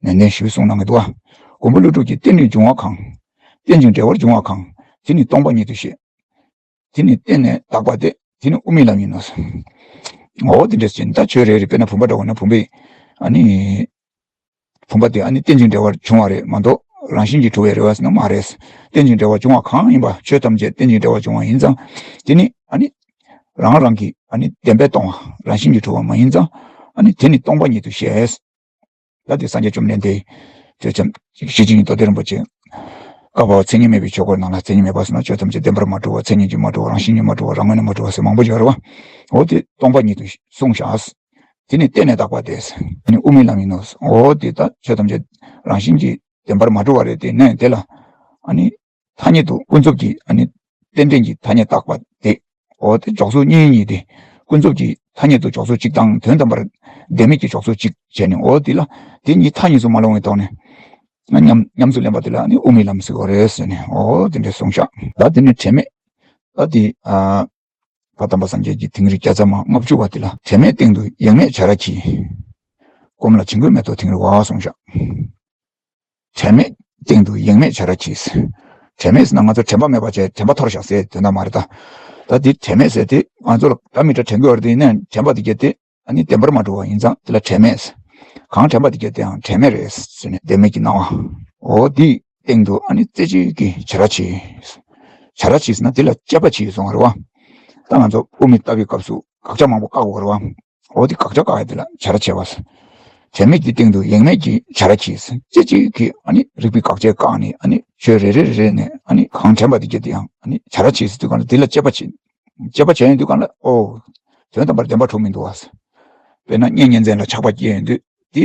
ནན་ཏན་ཞིབ་གསུང་གནང་གི་འདུག་པ། མགོན་པོ་ཀླུ་སྒྲུབ་ཀྱིས་རྟེན་ནི་འབྱུང་བ་གང་། རྟེན་ཅིང་འབྲེལ་བར་འབྱུང་བ་གང་། དེ་ནི་སྟོང་པ་ཉིད་དུ་ཤེས། དེ་ནི་བརྟེན་ནས་དག་པ་སྟེ། དེ་ནི་དབུ་མའི་ལམ་ཡིན་ནོ། འོ་དེ་འདྲ་ཟེར་ནས་ད་ཆོས་རེ་རེ་དཔེར་ན་བུམ་པ་འདྲ་བོ་ན་བུམ་པའི་ཨ་ནི། བུམ་པ་དེ་ཨ་ནི་རྟེན་ཅིང་འབྲེལ་བར་བྱུང་བ་རེད་མ་གཏོགས་རང་བཞིན་གྱིས་གྲུབ་པའི་རེད་བ་ཟེར་ན་མ་རེད། རྟེན་ཅིང་འབྲེལ་བར་བྱུང་བ་གང་ཡིན་པ་ཆོས་ཐམས་ཅད་རྟེན་ཅིང་འབྲེལ་བར་བྱུང་བ་ཡིན་ཙང་། དེ་ནི་ཨ་ནི་རང་རང་གི་ཨ་ནི་བདེན་པས་སྟོང་བ་རང་བཞིན་གྱིས་གྲུབ་པ་མ་ཡིན་ཙང་། ཨ་ནི་དེ་ནི་སྟོང་པ་ཉིད་དུ་ཤེས། ད་དེ་སངས་རྒྱས་བཅོམ་ལྡན་འདས་ཆོས་ཐམས་ཅད་ཞེ་གཅིག་ཉིད་རྟོགས་ལྡན་རིན་པོ་ཆེ། བཀའ་བབས་མཚན་ཉིད་མེད་པའི་ཆོས་སྐོར་ནང་ལ་མཚན་ཉིད་མེད་པ་ཟེར་ན་ཆོས་ཐམས་ཅད་བདེན་པར་མ་གྲུབ་པ། མཚན་ཉིད་ཀྱིས་མ་གྲུབ་པ། རང་བཞིན་གྱིས་མ་གྲུབ་པ། རང་ངོས་ནས་མ་གྲུབ་པ་ཟེར་མང་པོ་ཡོད་རེད་བ། འོ་དེ་སྟོང་པ་ཉིད་དུ་གསུངས་བཞག། དེ་ནི་བརྟེན་ནས་དག་པ་སྟེ། དེ་ནི་དབུ་མའི་ལམ་ཡིན་ནོ། འོ་དེ་ད་ཆོས་ཐམས་ཅད་རང་བཞིན་གྱིས་ བདེན་པར་མ་གྲུབ་པ་རེད་དེ་ནས་དེ་ལ་ཨ་ནི་ཐ་སྙད་དུ་ཀུན་རྫོབ་ཀྱི་ཨ་ནི་རྟེན་འབྲེལ་གྱི་ཐ་སྙད་བཏགས་པ་དེ། འོ་དེ་འཇོག་ཚུལ་གཉིས་གཉིས་དེ། ཀུན་རྫོབ་ཀྱི་ཐ་སྙད་དུ་འཇོག་ཚུལ་གཅིག་དང་དོན་དམ་པར་བདེན་མེད་ཀྱི་འཇོག་ཚུལ་གཅིག་བྱས་ནས། འོ་དེ་ལ་དེ་གཉིས་མཐའ་གཉིས་སུ་མ་ལྷུང་བའི་ཐོག་ནས་ཉམས་ཉམས་སུ་ལེན་པ་དེ་ལ་ནི་དབུ་མའི་ལམ་ཟེར་བ་རེད་ཟེར་ནས། འོ་དེ་འདྲ་གསུངས་ཤག་ད་དེ་ནས་དྲན་མེད། ད་དེ་ཨ་ཕ་དམ་པ་སངས་རྒྱས་ཀྱི་དིང་རི་བརྒྱ་རྩ་མ་ལྔ་བཅུ་པ་དེ་ལ། དྲན་མེད་སྟེང་དུ་ཡེངས་མེད་བྱ་ར་གྱིས། སྒོམ་ལ་བྱིང་རྒོད་མེད་དོ་དིང་རི་བ་གསུངས་ཤག་དྲན་མེད་སྟེང་དུ་ཡེངས་མེད་བྱ་ར་གྱིས། དྲན་མེད་ཟེར་ན་ང་ཚོ་དྲན་པ་མེད་པ་བྱས་དྲན་པ་འཐོར་བཞག་ཟེར་དོན་དག་མ་རེད་ད། ད་འདི་དྲན་མེད་ཟེར་དེ་ང་ཚོ་ལ་ད་མི་འདྲ་དྲན་གྱི་ཡོད་རེད་དེ། ཡིན་ནའང་དྲན་པ་དེ་གྱད་དེ་ཨ་ནི་བདེན་པར་མ་གྲུབ་པ་ཡིན་ཙང་དེ་ལ་དྲན་མེད་ཟེར། གང་དྲན་པ་དེ་གྱད་དེའང་དྲན་མེད་རེད་ཟེར་ནས་བདེན་མེད་ཀྱི་སྣང་བ། འོ་འདི་སྟེང་དུ་ཨ་ནི་རྩེ་གཅིག་གིས་བྱ་ར་གྱིས། བྱ་ར་གྱིས་ཟེར་ན་དེ་ལ་དཔྱད་པ་བྱེད་སོང་བ་རེད་བ། ད་ང་ཚོ་དབུ་མའི་ལྟ་བའི་སྐབས་སུ་དགག་བྱ་མང་པོ་བཀག་དགོས་རེད་བ། འོ་དེ་དགག་བྱ་བཀག་ཡ་དེ་ལ་བྱ་ར་བྱེད་པ་ཟེར། དྲན་མེད་ཀྱི་སྟེང་དུ་ཡེངས་མེད་ཀྱི་བྱ་ར་གྱིས་ཟེར། རྩེ་གཅིག་གིས་ཨ་ནི་རིགས་པའི་དགག་བྱ་བཀག་ནས། ཨ་ནི་ཆོས་རེ་རེ་རེ་རེ་ནས་ཨ་ནི་གང་དྲན་པ་དེ་གྱད་དེའང་ཨ་ནི་བྱ་ར་བྱེད་ཟེར་དུས་གང་ལ་དེ་ལ་དཔྱད་པ་བྱེད། དཔྱད་པ་བྱས་ཡོང་དུས་གང་ལ་ཨོ། དོན་དམ་པར་བདེན་པ་གྲུབ་མི་འདུག་བ་ཟེར། དཔེར་ན་གཉེན་ཉེ་ཚན་ལ་ཆགས་པ་སྐྱེས་ཡོང་དུས་དེ་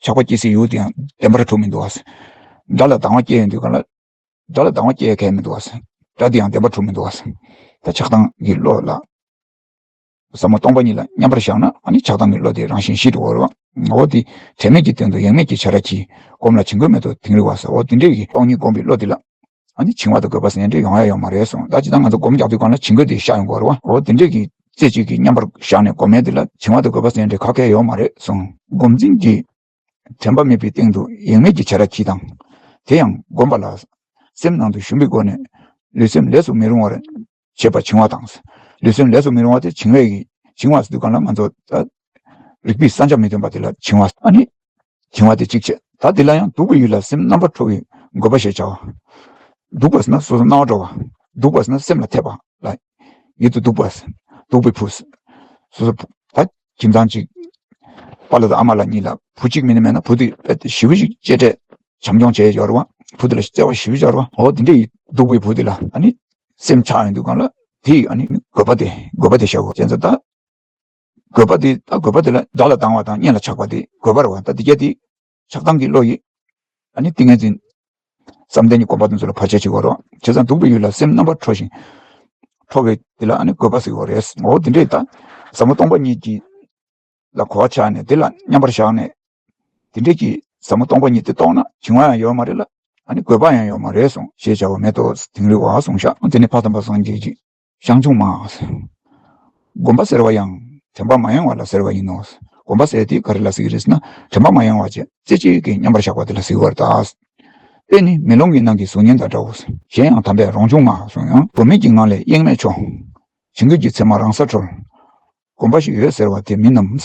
ཆགས་པ་སྐྱེ་སའི་ཡུལ་དེའང་བདེན་པར་གྲུབ་མི་འདུག་བ་ཟེར། དགྲ་ལ་སྡང་བ་སྐྱེས་ཡོང་དུས་གང་ལ། དགྲ་ལ་སྡང་བ་སྐྱེ་ཡ་གང་ཡང་མི་འདུག་བ་ཟེར། དགྲ་དེའང་བདེན་པར་གྲུབ་མི་འདུག་བ་ཟེར། ད་ཆགས་སྡང་གི་བློ་ལ། ཟབ་མོ་སྟོང་པ་ཉིད་ལ་མཉམ་པར་བཞག་ན་ཨ་ནི་ཆགས་སྡང་གི་བློ་དེ་རང་བཞིན་ཞི་འགྲོ་བ་རེད་བ། འོ་དེ་དྲན་མེད་ཀྱི་སྟེང་དུ་ཡེངས་མེད་ཀྱི་བྱ་ར་གྱིས། སྒོམ་ལ་བྱིང་རྒོད་མེད་དོ་དིང་རི་བ་ཟེར། འོ་དེ་འདྲས་ཀྱི་སྟོང་ཉིད་སྒོམ་པའི་བློ་དེ་ལ་ཨ་ནི་བྱིང་བ་དང་རྒོད་པ་ཟེར་ཡ་འདྲས་ཡོང་ཡ་ཡོད་མ་རེད་གསུངས། ད་ཅི་ད་ང་ཚོ་སྒོམ་རྒྱག་དུས་གང་ལ་བྱིང་རྒོད་དེ་ཤར་ཡོང་གི་ཡོད་རེད་བ། འོ་དེ་འདྲས་ཀྱི་རྩེ་གཅིག་གིས་མཉམ་པར་བཞག་ནས་སྒོམ་ཡ་དེ་ལ་བྱིང་བ་དང་རྒོད་པ་ཟེར་ཡ་འདྲས་ག་གེ་ཡོད་མ་རེད་གསུངས། སྒོམ་འཛིན་གྱི་དྲན་པ་མེད་པའི་སྟེང་དུ་ཡེངས་མེད་ཀྱི་བྱ་ར་གྱིས་དང་། དེ་ཡང་སྒོམ་པ་ལ་སེམས་ནང་དུ་ཞུམ་པའི་སྒོ་ནས་ལུས་སེམས་ལས་སུ་མི་རུང་བར་བྱེད་པ་བྱིང་བ་དང་། ལུས་སེམས་ལས་སུ་མི་རུང་བ་དེ་བྱིང་བའི་གི་བྱིང་བ་ཟེར་དུས་གང་ལ་ང་ཚོ་ད་རིག་པའི་བསམ་བྱ་མི་སྟོན་པ་དེ་ལ་བྱིང་བ། ཨ་ནི་བྱིང་བ་དེ་གཅིག་བྱས། ད་དེ་ལ་ཡང་སྡུག་པའི་ཡུལ་ལ་སེམས་རྣམ་པར་འཕྲོག་པའི་རྒོད་པ་ཞེས་བྱ་བ། སྡུག་པ་ཟེར་ན་སོ་སོ་སྣང་བ་འགྲོ་བ། སྡུག་པ་ཟེར་ན་སེམས་ལ་འཐད་པ་ལ། ཡིད་དུ་སྡུག་པ་ཟེར། སྡུག་པའི་བུ་ཟེར། སོ་སོ་ད་ཁྱིམ་ཚང་གཅིག་པཱ་ལགས་དང་ཨ་མ་ལགས་གཉིས་ལ་བུ་གཅིག་མིན་ན་མེད་ན་བུ་དེ་དཔེ་ཞེ་པོ་ཞིག་གཅེས་སྤྲས་བྱམས་སྐྱོང་བྱས་ཡོད་རེད་བ། བུ་དེ་ལ་བརྩེ་བ་ཞེ་པོ་ཡོད་རེད་བ། འོ་དེ་འདྲ་ཡི་སྡུག་པའི་བུ་དེ་ལ་ཨ་ནི་སེམས་ཆགས་ཡོང་དུས་གང་ལ་དེ་ཨ་ནི་རྒོད་པ་དེ་རྒོད་པ་དེ་བཤད་དགོས་བྱས་ཙང་ད། རྒོད་པ་དེ་ད་རྒོད་པ་དེ་ལ་དགྲ་ལ་སྡང་བ་དང་གཉེན་ལ་ཆགས་པ་དེ་རྒོད་པ་རེད་བ། ད་དེ་གྱད་དེ་ཆགས་སྡང་གི་བློ་ཡིས་ཨ་ནི་ཏིང་ངེ་འཛིན་བསམ་གཏན་གྱི་སྒོམ་པ་དེ་ཚོ་ལ་བར་ཆད་བྱེད་ཀྱི་ཡོད་རེད་བ། བྱས་ཙང་སྡུག་པའི་ཡུལ་ལ་སེམས་རྣམ་པར་འཕྲོག་ཅིང་འཕྲོག་པའི་དེ་ལ་ཨ་ནི་རྒོད་པ་ཟེར་གྱི་ཡོད་རེད། འོ་དེ་འདྲས་ད་ཟབ་མོ་སྟོང་པ་ཉིད་ཀྱི་ལ་གོ་བ་ཆགས་ནས་དེ་ལ་མཉམ་པར་བཞག་ནས། དེ་འདྲས་ཀྱི་ཟབ་མོ་སྟོང་པ་ཉིད་དེ་རྟོགས་ན་བྱིང་བ་ཡང་ཡོད་མ་རེད་ལ། ཨ་ནི་རྒོད་པ་ཡང་ཡོད་མ་རེད་གསུངས། ཞེས་བྱ་བ་མེད་དོ་དིང་རི་བ་གསུངས་ཤག་དེ་ནས་ཕ་དམ་པ་སངས་རྒྱས་ཀྱིས་ཞང་ཆུང་མ། སྒོམ་པ་ཟེར་བ་ཡང་དྲན་པ་མ་ཡེངས་པ་ལ་ཟེར་བ་ཡིན་ནོ། སྒོམ་པ་ཟེར་དེ་ག་རེ་ལ་ཟེར་གྱི་རེད་ཟེར་ན་དྲན་པ་མ་ཡེངས་པ་བྱས་རྩེ་གཅིག་གིས་མཉམ་པར་བཞག་པ་དེ་ལ་ཟེར་གྱི་ཡོད་རེད་ད། དཔེ་ནི་མེ་ལོང་གི་ནང་གི་གཟུགས་བརྙན་དང་འདྲའོ། གཞན་ཡང་དམ་པས་རང་བྱུང་མ་གསུངས་ཡང་། སྒོམ་མེད་ཀྱི་ངང་ལས་ཡེངས་མེད་འཕྱོ། བྱིང་རྒོད་ཀྱི་མཚན་མ་རང་སར་གྲོལ། སྒོམ་པ་ཞིག་ཡོད་ཟེར་བ་དེ་མིན་ནམ།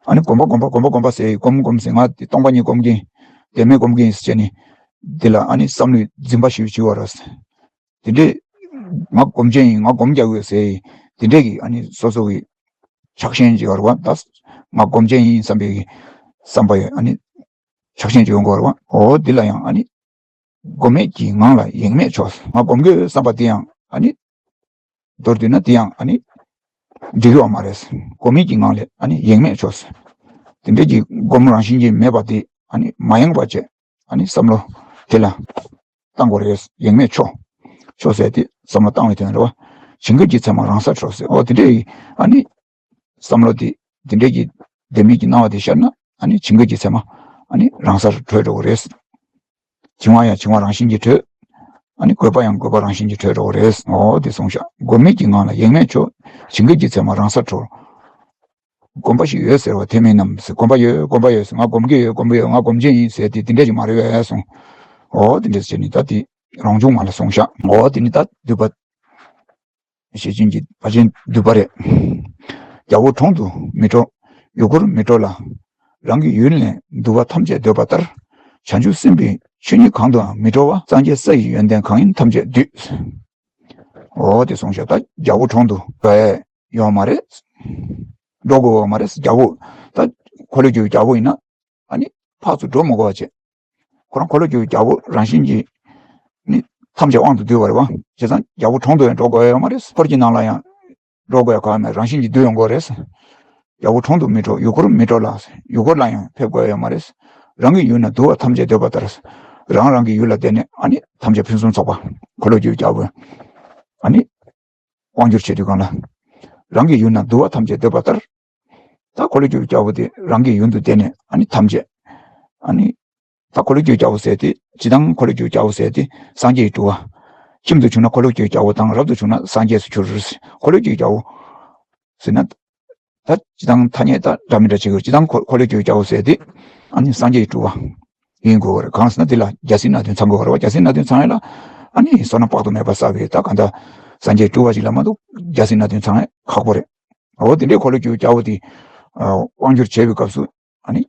ཨ་ནི་སྒོམ་པ་སྒོམ་པ་སྒོམ་པ་སྒོམ་པ་ཟེར་སྒོམ་སྒོམ་ཟེར་ང་དེ་སྟོང་པ་ཉིད་སྒོམ་གྱིན་བདེན་མེད་སྒོམ་གྱིན་ཟེར་བྱས་ནས་འདི་ལ་ཨ་ནི་བསམ་བློའི་འཛིན་པ་ཞིག་བྱེད་པ་རེད། དེ་འདྲས་ང་སྒོམ་ཆེན་ཡིན་ང་སྒོམ་རྒྱག་དགོས་ཟེར་དེ་འདྲས་ཀྱི་ཨ་ནི་སོ་སོ་གི་ཆགས་ཞེན་ཅིག་ཡོད་རེད་བ། ད་ང་སྒོམ་ཆེན་ཡིན་བསམ་པའི་བསམ་པ་ཡོད་ཨ་ནི་ཆགས་ཞེན་ཅིག་ཡོང་གི་ཡོད་རེད་བ། འོ་འདི་ལ་ཡང་ཨ་ནི་སྒོམ་མེད་ཀྱི་ངང་ལ་ཡེངས་མེད་འཕྱོ། ང་སྒོམ་གྱི་ཡོད་བསམ་པ་དེ་ཡང་ཨ་ནི་མདོར་བསྡུས་ན་དེ་ཡང་ཨ་ནི་འགྲིག་གི་ཡོད་མ་རེད། སྒོམ་མེད་ཀྱི་ངང་ལ་ཨ་ནི་ཡེངས་མེད་འཕྱོ། དེ་འདྲས་ཀྱི་སྒོམ་རང་བཞིན་གྱིས་མེད་པ་དེ་ཨ་ནི་མ་ཡེངས་པ་བྱས། ཨ་ནི་བསམ་བློ་དེ་ལ་བཏང་དགོས་རེད། ཡེངས་མེད་འཕྱོ། འཕྱོ་ཟེར་དེ་བསམ་བློ་བཏང་བའི་དོན་རེད་བ། བྱིང་རྒོད་ཀྱི་མཚན་མ་རང་སར་གྲོལ་ཟེར། འོ་དེ་འདྲས་ཡིན་ཨ་ནི། བསམ་བློ་དེ་དེ་འདྲས་ཀྱི་བདེན་མེད་ཀྱི་སྣང་བ་དེ་ཤར་ན་ཨ་ནི་བྱིང་རྒོད་ཀྱི་མཚན་མ་ཨ་ནི་རང་སར་གྲོལ་འགྲོ་གི་རེད། བྱིང་བ་ཡང་བྱིང་བ་རང་བཞིན་གྱིས་གྲོལ། ཨ་ནི་རྒོད་པ་ཡང་རྒོད་པ་རང་བཞིན་གྱིས་གྲོལ་འགྲོ་གི་རེད། འོ་དེ་གསུངས་ཤག་སྒོམ་མེད་ཀྱི་ངང་ལ་ཡེངས་མེད་འཕྱོ། བྱིང་རྒོད་ཀྱི་མཚན་མ་རང་སར་གྲོལ། སྒོམ་པ་ཞིག་ཡོད་ཟེར་བ་དེ་མིན་ནམ་ཟེར། སྒོམ་པ་ཡོད་སྒོམ་པ་ཡོད་ཟེར། ང་སྒོམ་གྱི་ཡོད་སྒོམ་གྱི་ཡོད། ང་སྒོམ་ཆེན་ཡིན་ཟེར་དེ་དེ་འདྲས་ཀྱི་མ་རེད་པས་གསུངས། འོ་དེ་འདྲས་བྱས་ནས་ད་དེ་རང་བྱུང་མ་ལ་གསུངས་ཤག་འོ་དེ་ནི་ད་འདུས་པ། ཤེར་ཕྱིན་གྱི་ཕར་ཕྱིན་འདུས་པ་རེད། རྒྱལ་པོ་གྲོང་དུ་མི་འགྲོ། ཡུལ་འཁོར་མི་འགྲོ་ལ། རང་གི་ཡུལ་ནས་འདུལ་བ་ཐམས་ཅད་འདོད་པ་ལྟར། བྱང་ཆུབ་སེམས་དཔའི་ཆོས་ཉིད་གང་དུའང་མི་འགྲོ་བ། སངས་རྒྱས་ས་ཡི་ཡོན་ཏན་གང་ཡིན་ཐམས་ཅད་འདུས། འོ་དེ་གསུངས་ཤག་ད་རྒྱལ་པོ་གྲོང་དུ་འགྲོ་ཡས་ཡོད་མ་རེད། འགྲོ་དགོས་ཡོད་མ་རེད། རྒྱལ་པོ་ད་འཁོར་ལོས་སྒྱུར་བའི་རྒྱལ་པོ་ཡིན་ན། ཨ་ནི་ཕར་ཚུར་འགྲོ་མི་དགོས་པ་བྱས། ཁོ་རང་འཁོར་ལོས་སྒྱུར་བའི་རྒྱལ་པོ་རང་བཞིན་གྱིས་ནི་ཐམས་ཅད་དབང་དུ་འདུས་པ་རེད་བ། བྱས་ཙང་རྒྱལ་པོ་གྲོང་དུ་ཡང་འགྲོ་དགོས་ཡ་ཡོད་མ་རེད། འཁོར་གྱི་ནང་ལ་ཡང་འགྲོ་དགོས་ཡ་གང་ཡང་མེད། རང་བཞིན་གྱིས་འདུས་ཡོང་གི་རེད། རྒྱལ་པོ་གྲོང་དུ་མི་འགྲོ། ཡུལ་འཁོར་མི་འགྲོ་ལ། ཡུལ་འཁོར་ལ་ཡང་ཕེབས་དགོས་ཡ་ཡོད་མ་རེད། རང་གི་ཡུལ་ན་འདུལ་བ་ཐམས་ཅད་འདོད་པ་ལྟར། རང་རང་གི་ཡུལ་ལ་བསྡད་ནས་ཨ་ནི་ཐམས་ཅད་ཕུན་སུམ་ཚོགས་པ། འཁོར་ལོས་སྒྱུར་བའི་རྒྱལ་པོ། ཨ་ནི་དབང་བསྒྱུར་བྱེད་དུས་གང་ལ། རང་གི་ཡུལ་ན་འདུལ་བ་ཐམས་ཅད་འདོད་པ་ལྟར། ད་འཁོར་ལོས་སྒྱུར་བའི་རྒྱལ་པོ་དེ་རང་གི་ཡུལ་དུ་བསྡད་ནས་ཨ་ནི་ཐམས་ཅད། ཨ་ནི། ད་འཁོར་ལོས་སྒྱུར་བའི་རྒྱལ་པོ་ཟེར་དེ་སྤྱིར་བཏང་འཁོར་ལོས་སྒྱུར་བའི་རྒྱལ་པོ་ཟེར་དེ་སངས་རྒྱས་ཀྱི་སྤྲུལ་པ། ཁྱིམ་དུ་བྱུང་ན་འཁོར་ལོས་སྒྱུར་བའི་རྒྱལ་པོ་དང་། རབ་ཏུ་བྱུང་ན་སངས་རྒྱས་སུ་འགྱུར། འཁོར་ལོས་སྒྱུར་བའི་རྒྱལ་པོ་ཟེར་ན། ད་སྤྱིར་བཏང་ཐ་སྙད་ད་འདྲ་མི་འདྲ་བྱེད་དགོས། སྤྱིར་བཏང་འཁོར་འཁོར་ལོས་སྒྱུར་བའི་རྒྱལ་པོ་ཟེར་དེ་ཨ་ནི་སངས་རྒྱས་ཀྱི་སྤྲུལ་པ་ཡིན་དགོས་པ་རེད། གང་ཟེར་ན་དེ་ལ་བརྒྱ་བྱིན་སྣ་བདུན་ཚང་དགོས་པ་རེད་བ། བརྒྱ་བྱིན་སྣ་བདུན་ཚང་ཡས་ལ་ཨ་ནི་བསོད་ནམས་དཔག་ཏུ་མེད་པ་བསགས་པའི་ད་གང་ལྟར་སངས་རྒྱས་སྤྲུལ་པ་ཞིག་ལ་མ་གཏོགས་བརྒྱ་བྱིན་སྣ་བདུན་ཚང་ཡས་ཁག་པོ་རེད། འོ་དེ་འདྲའི་འཁོར་ལོས་སྒྱུར་བའི་རྒྱལ་པོ་དེ་དབང་བསྒྱུར་བྱེད་པའི་སྐབས་སུ་ཨ་ནི།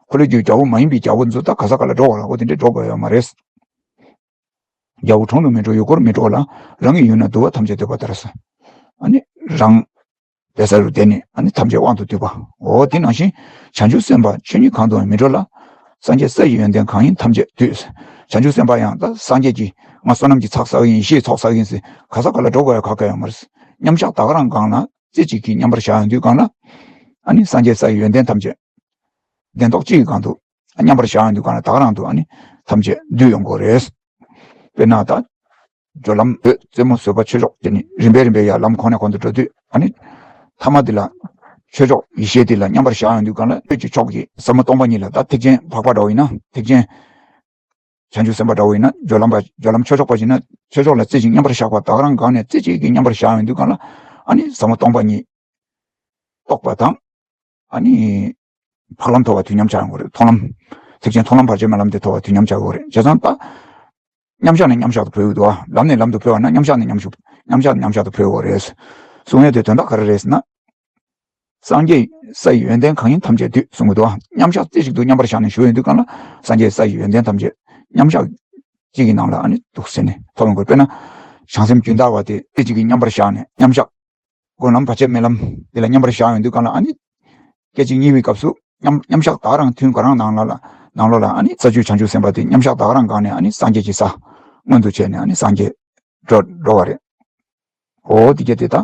འཁོར་ལོས་སྒྱུར་རྒྱལ་པོ་མ་ཡིན་པའི་རྒྱལ་པོ་ཚོ་ད་ག་ས་ག་ལ་འགྲོ་བ་ལ་འོ་དེ་འདྲའི་འགྲོ་དགོས་ཡོད་མ་རེད། རྒྱལ་པོ་གྲོང་དུ་མི་འགྲོ། ཡུལ་འཁོར་མི་འགྲོ་ལ། རང་གི་ཡུལ་ན་འདུལ་བ་ཐམས་ཅད་འདོད་པ་ལྟར་ཟེར། ཨ་ནི་རང་བསྡད་ས་རུ་བསྡད་ནས་ཨ་ནི་ཐམས་ཅད་དབང་དུ་བསྡུས་པ། འོ་དེ་ནང་བཞིན་བྱང་ཆུབ་སེམས་དཔའ་ཆོས་ཉིད་གང་དུའང་མི་འགྲོ་ལ། སངས་རྒྱས་ས་ཡི་ཡོན་ཏན་གང་ཡིན་ཐམས་ཅད་འདུས། བྱང་ཆུབ་སེམས་དཔའ་ཡང་ད་སངས་རྒྱས་ཀྱི་ང་བསོད་ནམས་ཀྱི་ཚོགས་བསགས་ཡིན། ཡེ་ཤེས་ཚོགས་བསགས་ཡིན་ཟེར་ག་ས་ག་ལ་འགྲོ་དགོས་ཡ་ག་ག་ཡོད་མ་རེད། མཉམ་བཞག་ད་ག་རང་སྒང་ལ་རྩེ་གཅིག་གིས་མཉམ་པར་བཞག་ཡོང་དུས་སྒང་ལ། ཨ་ནི་སངས་རྒྱས་ས་ཡི་ཡོན་ཏན་ཐམས་ཅད་གདན་ཐོག་གཅིག་གི་སྒང་དུ་མཉམ་པར་བཞག་ཡོང་དུས་སྒང་ལ་ད་ག་རང་དུ་ཨ་ནི་ཐམས་ཅད་འདུས་ཡོང་གི་རེད། དཔེར་ན་ད། སྦྱོར་ལམ་བོད་རྩེ་མོ་བཟོད་པ་ཆོས་མཆོག་དེ་ནི་རིམ་པས་རིམ་པས་ཡར་ལམ་གོང་ནས་གོང་དུ་འགྲོ་དུས་ཨ་ནི། ཐ་མ་དེ་ལ། ཆོས་མཆོག་ཡེ་ཤེས་དེ་ལ་མཉམ་པར་བཞག་ཡོང་དུས་སྒང་ལ་བོད་ཀྱི་ཕྱོགས་ཀྱི་ཟབ་མོ་སྟོང་པ་ཉིད་ལ་ད་ཐེག་ཆེན་འཕགས་པ་འདྲ་བོ་ཡིན་ན་ཐེག་ཆེན། བྱང་ཆུབ་སེམས་དཔའ་འདྲ་བོ་ཡིན་ན་སྦྱོར་ལམ་པ་སྦྱོར་ལམ་ཆོས་མཆོག་པ་ཞིག་ན་ཆོས་མཆོག་ལ་རྩེ་གཅིག་མཉམ་པར་བཞག་པ་ད་ག་རང་སྒང་ནས་རྩེ་གཅིག་གིས་མཉམ་པར་བཞག་ཡོང་དུས་སྒང་ལ་ཨ་ནི་ཟབ་མོ་སྟོང་པ་ཉིད་རྟོགས་པ་དང་། ཨ་ནི། འཕགས་ལམ་ཐོབ་པ་དུས་མཉམ་ཆགས་ཡོང་གི་རེད། མཐོང་ལམ། ཐེག་ཆེན་མཐོང་ལམ་བར་ཆད་མེད་ལམ་དེ་ཐོབ་པ་དུས་མཉམ་ཆགས་ཡོང་གི་རེད། བྱས་ཙང་ད། མཉམ་བཞག་ནས་མཉམ་བཞག་ཏུ་འཕོ་འོས་འདུག་ཨ། ལམ་ནས་ལམ་དུ་འཕོ་བ་ན་མཉམ་བཞག་ནས་མཉམ་བཞག་མཉམ་བཞག་ནས་མཉམ་བཞག་ཏུ་འཕོ་འོས་རེད། གསུང་ཡས་དེ་དོན་དག་ག་རེ་རེད་ཟེར་ན། སངས་རྒྱས་ས་ཡི་ཡོན་ཏན་གང་ཡིན་ཐམས་ཅད་འདུས་གསུང་གི་འདུག་ཨ། མཉམ་བཞག་རྩེ་གཅིག་ཏུ་མཉམ་པར་བཞག་ནས་བཞུགས་ཡོང་དུས་སྒང་ལ་སངས་རྒྱས་ས་ཡི་ཡོན་ཏན་ཐམས་ཅད་མཉམ་བཞག་གཅིག་གི་ནང་ལ་ཨ་ནི་འདུག་ཟེར་ནས་ཐོབ་ཡོང་གི་རེད། དཔེར་ན། བྱང་སེམས་ཇི་ལྟ་བ་དེ་རྩེ་གཅིག་གིས་མཉམ་པར་བཞག་ནས་མཉམ་བཞག་སྒོམ་ལམ་བར་ཆད་མེད་ལམ་དེ་ལ་མཉམ་པར་བཞག་ཡོང་དུས་སྒང་ལ་ཨ་ནི། སྐད་ཅིག་གཉིས་པའི་སྐབས་སུ་མཉམ་མཉམ་བཞག་ད་ག་རང་ཐུན་ག་རང་ནང་ལ་ལ་ནང་ལོགས་ལ་ཨ་ནི་རྩ་བརྒྱུད་བྱང་ཆུབ་སེམས་དཔའ་དེ་མཉམ་བཞག་ད་ག་རང་སྒང་ནས་ཨ་ནི་སངས་རྒྱས་ཀྱི་ས་མངོན་དུ་བྱས་ནས་ཨ་ནི་སངས་རྒྱས་འགྲོ་འགྲོ་བ་རེད། འོ་དེ་གྱད་དེ་ད་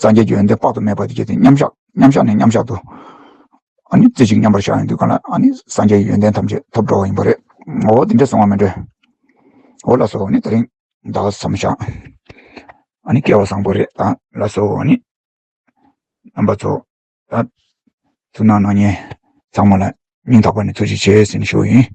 སངས་རྒྱས་ཀྱི་ཡོན་ཏན་དཔག་ཏུ་མེད་པ་དེ་གྱད་དེ་མཉམ་བཞག་མཉམ་བཞག་ནས་མཉམ་བཞག་ཏུ་ཨ་ནི་རྩེ་གཅིག་མཉམ་པར་བཞག་ཡོང་དུས་སྒང་ལ་ཨ་ནི་སངས་རྒྱས་ཀྱི་ཡོན་ཏན་ཐམས་ཅད་ཐོབ་འགྲོ་བ་ཡིན་པ་རེད། འོ་དེ་འདྲ་གསུང་བ་མིན་འགྲོ། འོ་ལགས་སོ། ཨ་ནི་དེ་རིང་ད་མཚམས་བཞག་ཨ་ནི་སྐལ་བ་བཟང་པོ་རེད་ད། ལགས་སོ། ཨ་ནི། རྣམ་པ་ཚོ། ད། ཐུགས་སྣང་གནང་མཁན་ཚང་མ་ལ་སྙིང་ཐག་པ་ནས་ཐུགས་རྗེ་ཆེ་ཟེར་ནས་ཞུ་བ་ཡིན།